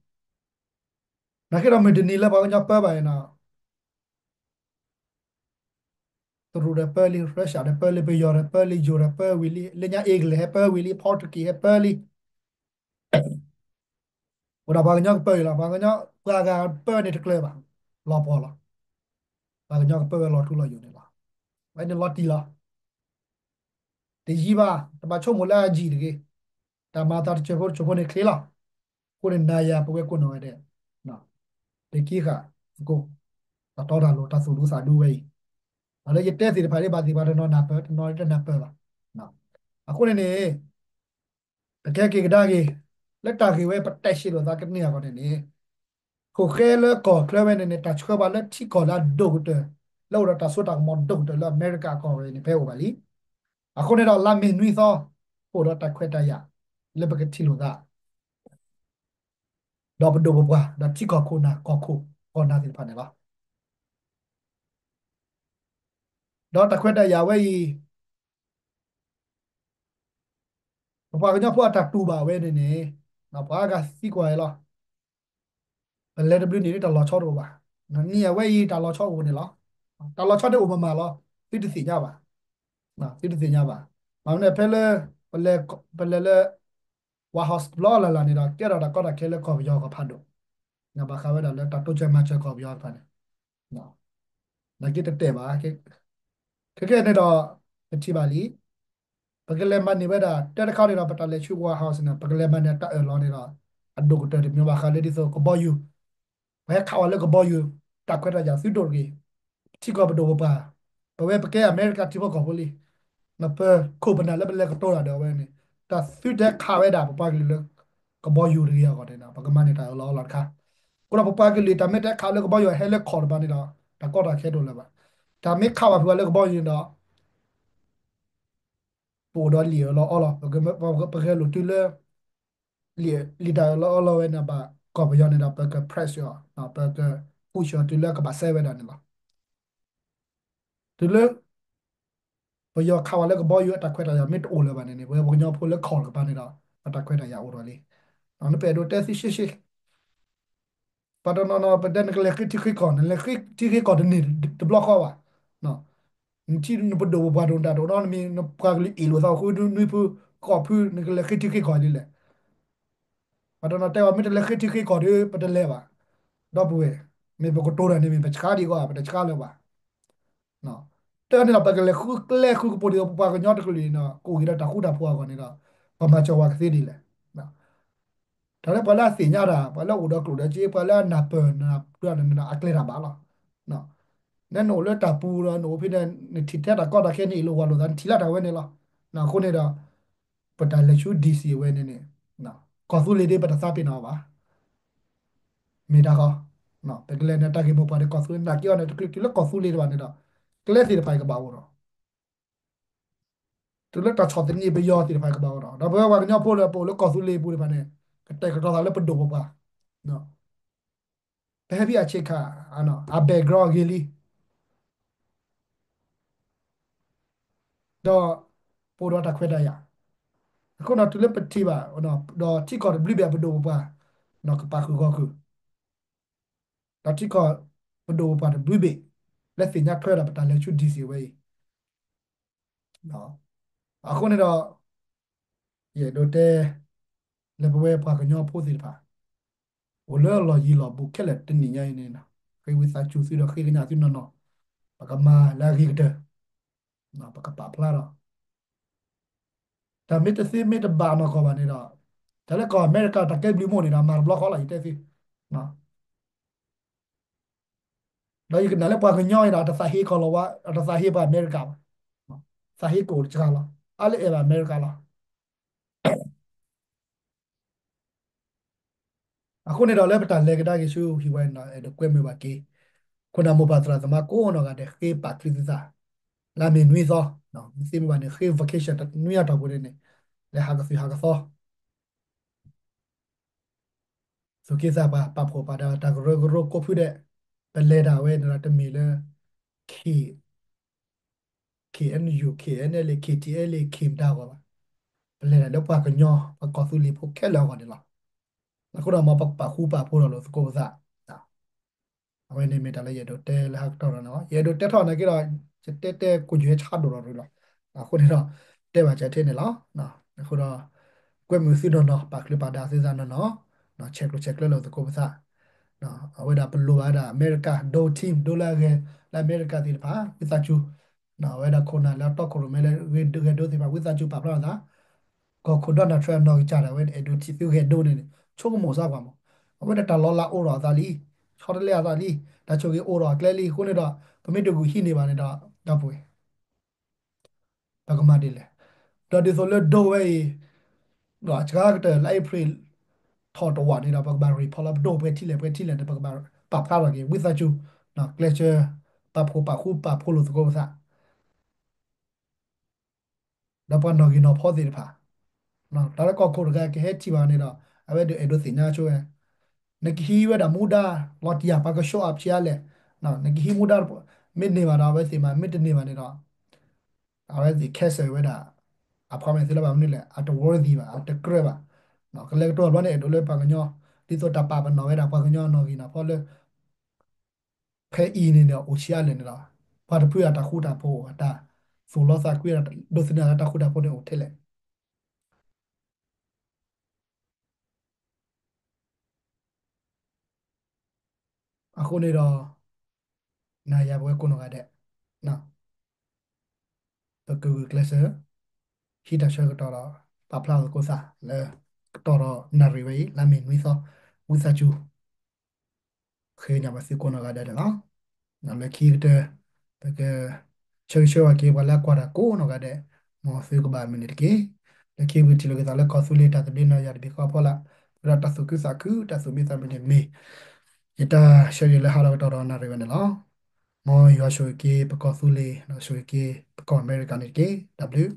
နာ်က့ဒီးမုၢ်တနံၤလၢပှၤကညီပၢဘၣ်န့ၣ်ဒီး တရူးဒီးပၢလံ Russia ဒီးပၢလံ ပယီၤဒီးပၢလံ ယိၤဒီးပၢဝံၤလံ လၢညါ England ဟဲပၢဝံၤလံ Portuguese ဟဲပၢလံ အိၣ်ဒီးပှၤကညီကပၢအံၤလီၤ. ပှၤကညီပှၤဂၤပၢန့ၣ်တကျၢၤဘၣ် လီၤပှီၢ်လီၤ. ပှၤကညီကပၢဝဲလီၤထူလီၤယိာ်န့ၣ်လီၤ. ဝဲန့ၣ်လီၤတံၢ်လီၤ. တယံၤဘၣ် တဘၣ်ဆိကမိၣ်လၢအယံာ်တဂ့ၤ. တၢ်မၤသးတစၢၤဖိတစၢၤဖိန့ၣ်ချ့လီၤ. အဃိန့ၣ်နၤယၤပဝဲကိးနီၢ်ဂၤဒဲး တက့ဃာ်သကိး တၢ်တီတၢ်လိၤ တၢ်သူၣ်ဒူသးဒူဝဲအံၤ ဒီးလၢယတဲသ့ၣ်တဖၣ်ဒ်ဘၣ်သ့ၣ်ပှၤတနီၤနၢ်ပၢၢ် တနီၤတနၢ်ပၢၢ်ဘၣ်. အဃိန့ၣ်န့ၣ် ပကဟဲက့ၤကဒါက့ၤ လၢတၢ်ဂ့ၢ်ဝဲပတဲဆံးလိာ်သးကန့ၢ်အဂီၢ်န့ၣ်န့ၣ် ခိၣ်ဃဲလၢကီၢ်ချၢဝဲန့ၣ်န့ၣ် တၢ်ဆှၢပှၤလၢထံကီၢ်လၢအဒိၣ်ကတၢၢ် လၢအိၣ်ဒီးတၢ်စိတၢ်ကမီၤဒိၣ်ကတၢၢ်လၢအမဲရကၤကီၢ်ဝဲန့ၣ် ဖဲအိၣ်ဘၣ်လံ. အဃိန့ၣ်ဒီးလါမ့ၤနွံသီ အိၣ်ဒီးတၢ်ခွဲးတၢ်ယာ် လၢပကထံၣ်လိာ်သး ဒီးပဒိၣ်ပပှၢ် ဒီးထံကီၢ်ခိၣ်နၢ် ကီၢ်ခိၣ်ကီၢ်နၢ်သ့ၣ်တဖၣ်န့ၣ်လီၤ. ဒီးတၢ်ခွဲးတၢ်ယာ်ဝဲအံၤ ပပှၤကညီဖိအတၢ်တူၢ်ဘၣ်ဝဲန့ၣ်န့ၣ် ပှၤဂၤသံကွၢ်အံၤလီၤ. ပလဲၤတဘျုးန့ၣ် တၢ်လီၤဆီတအိၣ်ဘၣ်. နံၤအဝဲအံၤတၢ်လီၤဆီအိၣ်န့ၣ်လီၤ. တၢ်လီၤဆီတအိၣ်မးမးလီၤ. သုတသ့ၣ်ညါဘၣ်. သုတသ့ၣ်ညါဘၣ်. မ့ၢ်မနုၤဖဲလၢ ပလဲၤလၢ White House တဘျီလၢ်လၢ်န့ၣ်ဒီး ကဲထီၣ်တၢ်ကီတၢ်ခဲလၢကီၢ်ပယီၤကဖးဒိၣ်, ဘၣ်ဃးဝဲဒၣ်လၢတၢ်တိစၢၤမၤစၢၤကီၢ်ပယီၤတဖၣ်န့ၣ် နာ်က့တတဲာ်ဘၣ်. ခဲကနံၣ်အံၤန့ၣ်ဒီး ပထံၣ်ဘၣ်လံ. ပကလဲၤမၤန့ၢ်ဝဲဒၣ် တၢ်တခါန့ၣ်ဒီး ပတၢ်လဲၤဆူ White House န့ၣ် ပကလဲၤမၤန့ၢ်တၢ်အၢၣ်လီၤန့ၣ်ဒီး အဒိၣ်ကတၢၢ်တမံၤဘၣ်ဃးလၢဒ်သိးကဘီယူၤ ပှၤဟဲခးဝဲလၢကဘီယူၤ တၢ်ခွဲးတၢ်ယာ်သုဒိၣ်တဂ့ၤ. ထံကီၢ်ပဒိၣ်ပပှၢ် ပဝဲပကဲအမဲရကၤထံဖိကီၢ်ဖိလံ. ပခိၣ်ပနၢ်လၢပလဲၤကတိၤတၢ်ဒီးအဝဲန့ၣ် တၢ်သုတဟဲခးဝဲဒၣ်ပပှၤကလုာ်လၢ ကဘီယူၤတဂ့ၤအဂီၢ်န့ၣ်ဒီး ပကမၤန့ၢ်တၢ်အၢၣ်လီၤအီလီၤတခါ. အဃိဒီးပပှၤကလုာ်တၢ်မ့ၢ်တဟဲခးလၢကဘီယူၤဟဲလၢခီၣ်တဘၣ်န့ၣ်ဒီး တၢ်ကီတၢ်ခဲတအိၣ်လၢၤဘၣ်. တၢ်မ့ၢ်ခးဘၣ်ဖုးဝဲလၢကဘီယူၤန့ၣ်ဒီး ပအိၣ်ဒီးလံာ်အၢၣ်လီၤအီလီၤ ပဂဲၤလိာ်တုၤလၢ လံာ်တၢ်အၢၣ်လီၤအီလီၤဝဲန့ၣ်ဘၣ် ကီၢ်ပယီၤန့ၣ်ဒီး ပက press အီၤ ပက push အီၤတုၤလၢကဘၣ်စဲဝဲဒၣ်န့ၣ်လီၤ. တုၤလၢ ပယီၤခးဝဲလၢကဘီယူၤအတၢ်ခွဲးတၢ်ယာ်မ့ၢ်တအိၣ်လၢၤဘၣ်န့ၣ်န့ၣ် ပဝဲပှၤကညီဖိလၢခီၣ်တကပၤန့ၣ်ဒီး ပတၢ်ခွဲးတၢ်ယာ်အိၣ်ထီၣ်လံ. နပအဲၣ်ဒိးတဲသ့ရှဲရှဲ ပှၤတနီၤနီၤ ပတဲနကလဲၤဃ့ထံဃ့ကီၢ် နလဲၤဃ့ထံဃ့ကီၢ်တန့ၢ်တဘျီဃီဘၣ်. နထံၣ်နပဒိၣ်ပပှၢ်တအိၣ်တၢ်တအိၣ်နီတမံၤ နပှၤကလုာ်အ့ၣ်လိာ်သးဃုနွံဖု ဃိးဖု နကလဲၤဃ့ထံဃ့ကီၢ်ဒ်လဲၣ်. ပှၤတနီၤတဲဝဲ မ့ၢ်တလဲၤဃ့ထံဃ့ကီၢ်ဒီး ပတလဲၤဘၣ်. ဒီပုၢ်ဝဲၢ် မ့ၢ်ပကတိၤတၢ်န့ၣ်မ့ၢ် ပဆှါဒံးကီး ပတဆှါလၢၤဘၣ်. တၢ်န့ၣ်ဒီး ပကလဲၤဃုကျဲဃုကပူၤဒ်သိးပပှၤကညီတကလုာ်န့ၣ်ဒီး ကအိၣ်က့ၤဒီးတၢ်ဃူတၢ်ဖိးအဂီၢ်န့ၣ်ဒီး ပမၤစၢၤဝဲကသ့ဒ်လဲၣ်. တၢ်လၢပှၤလၢအသ့ၣ်ညါတၢ် ပှၤလၢအိၣ်ဒီးကျိၣ်ဒီးစ့ ပှၤလၢအနၢ်ပၢၢ်နၢ်ပၢၢ်န့ၣ်ဒီး အကျဲတၢ်ဘၣ်လီၤ. နနအိၣ်လၢတၢ်ပူၤဒီး နအိၣ်ဖဲန့ၣ် နထံၣ်ထဲတၢ်ကီတၢ်ခဲ နအ့ၣ်လိာ်ဝီလိာ်သး နထံၣ်လၢတၢ်ဝဲန့ၣ်လီၤ. အဃိန့ၣ်ဒီး ပတၢ်လဲၤဆူ DC အဝဲန့ၣ်န့ၣ် ကီၢ်သူလ့ၤဒ်ပတသးပ့ၤနီၣ်အီၤဘၣ်. မ့ၢ်တၢ်ဃီ ပကလဲၤနတၢ်ဂ့ၢ်မိၢ်ပှၢ်ဒီးကီၢ်သူလ့ၤ နာ်က့အီၤန့ၣ် တချုးတုၤလၢကီၢ်သူလ့ၤတဖၣ်န့ၣ်ဒီး ကျဲသ့ၣ်တဖၣ်အံၤကဘၣ်အိၣ်ဒီး တုၤလၢတၢ်ဆီၣ်သနံးပယီၤသ့ၣ်တဖၣ်အံၤကဘၣ်အိၣ်ဒီး ဒီးပဝဲပှၤကညီဖိလၢပအိၣ်လၢကီၢ်သူလ့ၤပူၤတဖၣ်န့ၣ် ကတဲာ်ကတီၤသးလၢပဒိၣ်ပပှၢ် ပဟဲဖဲအဆ့ခါ အ background အဂ့ၤလံ ဒီး ပအိၣ်ဒီးတၢ်ခွဲးတၢ်ယာ် အဃိဒီးတုၤလၢပထံၣ်ဘၣ် ဒီးထံကီၢ်တဘျုးဘ့ၣ်အပဒိၣ်ပပှၢ် ကပာ်ဃုာ်ဂီၢ်ဃုာ် ဒီးထံကီၢ်ပဒိၣ်ပပှၢ်တဘျုးဘ့ၣ် လၢသ့ၣ်ညါထွဲဒီးပတၢ်လဲၤဆူ DC ဝဲအံၤ အဃိန့ၣ်ဒီး ယအဲၣ်ဒိးတဲ လၢပဝဲပှၤကညီဖိသ့ၣ်တဖၣ် အိၣ်လၢလီၢ်ယံၤလီၢ်ဘူးခဲလၢာ်တနံၣ်ညါအံၤန့ၣ် ဃ့ဝံသးစူၤသုဒီးဃ့ကညးသုနီၢ်နီၢ် ပကမၤလၢအဂ့ၤကတၢၢ် ပကပာ်ဖျါဒီး တၢ်မ့ၢ်တသ့မ့ၢ်တဘၣ်နီၢ်ကီၢ်ဘၣ်န့ၣ်ဒီး တၢ်လၢကီၢ်အမဲရကၤတၢ်ကဲဘျုးမိၢ်န့ၣ်ဒီး မၤတဘျီဃီလီၤ ယတဲသု ဒီးယကနၣ်လၢပှၤကညီအံၤဒီး အတသးဟ့ကီၢ်လီၤဝါ အတသးဟ့ပှၤအမဲရကၤဘၣ်, သးဟ့ကအိၣ်တစှၤလီၤ, အါလၢအဲၣ်ဘၣ်အမဲရကၤလီၤ. အဃိန့ၣ်ဒီးလၢပတၢ်လဲၤကဒါက့ၤဆူဟံၣ်ဝဲန့ၣ်ဒီး အဲၣ်ဒိးကွဲမုာ်ဘၣ်က့ၤ ခိၣ်နၢ်မိၢ်ပၢ်သရၣ်သမါကိးနီၢ်ဂၤဒဲး ဃ့ပာ်ချံသုသး လၢအမ့ၢ်နွံသီ, မ့ၢ်သ့မ့ၢ်ဘၣ်န့ၣ် ဃ့ vacation တနွံအတီၢ်ပူၤန့ၣ်န့ၣ် လဲၤဟးကသုၣ်ဟးကသီ သူၣ်က့သးပှၢ် ပာ်ဖှိၣ်ပာ်ဒါတၢ်ကရၢကရိကိးဖုဒဲး, ပလဲၤတၢ်ဝဲန့ၣ်ဒီးတမ့ၢ်လၢ K, KNU, KNLA, KTLA, K မတၤအဂီၢ်ဘၣ်. ပလဲၤတၢ်လၢပှၤကညီ ပကီၢ်သူလ့ၤဖိခဲလၢာ်အဂီၢ်န့ၣ်လီၤ. အဃိဒီးမ်ပကပာ်ဃူပာ်ဖိးဒီးလိာ်သကိးပသး အဝဲန့ၣ်မ့ၢ်တၢ်လၢယအဲၣ်ဒိးတဲလၢဟးကတီၢ်ဒီးန့ၣ်လီၤ. ယအဲၣ်ဒိးတဲထီၣ်နာ်က့ဒီး ယတဲတဲကိးယဲၢ်ဆါဒိၣ်ဒီးရူၤလီၤ. အဃိန့ၣ်ဒီး တဲဘၣ်စဲးထဲန့ၣ်လီၤ. အဃိဒီး ကွဲမုာ်သုနီၢ်နီၢ် ပာ်ချံပာ်ဒါသုသးနီၢ်နီၢ်, ဆဲးကျိးဆဲးကျၢလိာ်သကိးပသး, အဝဲဒၣ်ပလိၣ်ဘၣ်ဝဲဒၣ်အမဲရကၤ ဒိ team ဒိလၢအဂဲၤ လၢအမဲရကၤသ့ၣ်တဖၣ် ဝံသးစူၤ, အဝဲဒၣ်ခိၣ်နၢ်လၢအတီခိၣ်ရိၣ်မဲလၢဂဲၤဒိသ့ၣ်တဖၣ် ဝံသးစူၤပာ်ဖျါထီၣ်သး ကီၢ်ခိၣ် Donald Trump အနီၢ်ကစၢ်ဒၣ်ဝဲ အဲၣ်ဒိးထံၣ်သုဂဲၤဒိန့ၣ်န့ၣ် ဆိကမိၣ်စၢ်ကွၢ်မး, အဝဲဒၣ်တၢ်လီၤလးအိၣ်ထီၣ်အသးလံ, ဆီတလဲအသးလံ, တၢ်ဆိၣ်ဂ့ၤအိၣ်ထီၣ်အကျဲလံ, အဃိန့ၣ်ဒီး ပမ့ၢ်တဂုာ်ဟံးန့ၢ်ဘၣ်န့ၣ်ဒီး ဒီပုၢ်ဝဲၢ် ပကမၤဒ်လဲၣ်. ဒီးဒ်သိးလၢဒိဝဲအံၤ ဒီးစှၤကတၢၢ်လါအ့ဖြ့ၣ်ထီၣ်တဝာ်န့ၣ်ဒီး ပကဘၣ် report လီၤ ပဒိၣ်ပှဲၤထံလဲၣ်ပှဲၤထံလဲၣ်န့ၣ် ပကဘၣ်ပာ်ဖျါထီၣ်က့ၤ ဝံသးစူၤ ကျဲးစၢး ပာ်ဖှိၣ်ပာ်ဃူပာ်ဖိးလိာ်သကိးပသး ဒီးပှၤနီၣ်ဂံၢ်နီၣ်ဖီသ့ၣ်တဖၣ် တၢ်လၢကီၢ်ခိၣ်တဂၤကဟဲထံၣ်ဘၣ်န့ၣ်ဒီး အဝဲဒၣ်အဲၣ်ဒိးသ့ၣ်ညါဆိဝဲ နကဟံးဝဲဒၣ်မူဒါ လီၤတံၢ်ယၤ ပှၤက show up ဆံးအါလဲၣ်, နကဟံးမူဒါ မ့ၢ်န့ၢ်ဘၣ်ဒီး အဝဲသ့ၣ်မၤ မ့ၢ်တန့ၢ်ဘၣ်န့ၣ်ဒီး အဝဲသ့ၣ် cancel ဝဲဒၣ် appointment သုလၢဘၣ်မနုၤလဲၣ် အတ worthy ဘၣ် အတကြၢးဘၣ်, ကလဲၤကတိၤတဘျီန့ၣ် အဲၣ်ဒိးလၢပှၤကညီ ဒ်သိးတၢ်ပာ်ပနီၣ်ဝဲဒၣ်ပှၤကညီနီၣ်ဂံၢ်နီၣ်ဖီလၢ ဖဲအံၤန့ၣ်ဒီး အိၣ်ဆံးအါလဲၣ်န့ၣ်ဒီး ပှၤတဖုအတၢ်ဃူတၢ်ဖိး အတၢ်သူၣ်လီသးကွံ ဒိးသန့ၤအတၢ်ဃူတၢ်ဖိးန့ၣ်အိၣ်ထဲလဲၣ်. အဃိန့ၣ်ဒီး နၤယၤပဝဲကိးနီၢ်ဂၤဒဲး ပကဂုာ်ကျဲးစၢး ဟံးတၢ်ဆၢကတီၢ်ဒီး ပာ်ဖျါသကိးသးလၢ ကတီၢ်ဒီးနၣ်ရံၣ်ဝဲအံၤ လါမ့ၤနွံသီ ဝံသးစူၤ ဃ့ကညးဘၣ်သုကိးနီၢ်ဂၤဒဲးန့ၣ်လီၤ. လၢခံကတၢၢ် ပက ဆၢဂ့ၤဆၢဝါက့ၤ ပှၤလၢအကွၢ်တၢ်ကိးနီၢ်ဂၤဒဲး မ်သုကဘၣ်မုာ်န့ၣ်တက့ၢ်. လၢခံပကထံၣ်လိာ်က့ၤသးလၢကီၢ်သူလ့ၤတၢ်သဘျ့နီၢ်ယၤတဘ့ၣ်ဃီအဖီလာ် ပဝဲဒၣ်တၢ်သူၣ်ခုသးခု တၢ်သူၣ်မံသးမုာ်န့ၣ်မ့ၢ် ယတၢ်ဆၢဂ့ၤလၢဟါလီၤကတီၢ်ဒီးနၣ်ရံၣ်ဝဲန့ၣ်လီၤ. မ်ယွၤဆိၣ်ဂ့ၤက့ၤပကီၢ်သူလ့ၤ ဒီးဆိၣ်ဂ့ၤက့ၤပကီၢ်အမဲရကၤန့ၣ်တက့ၢ်. တၢ်ဘျုး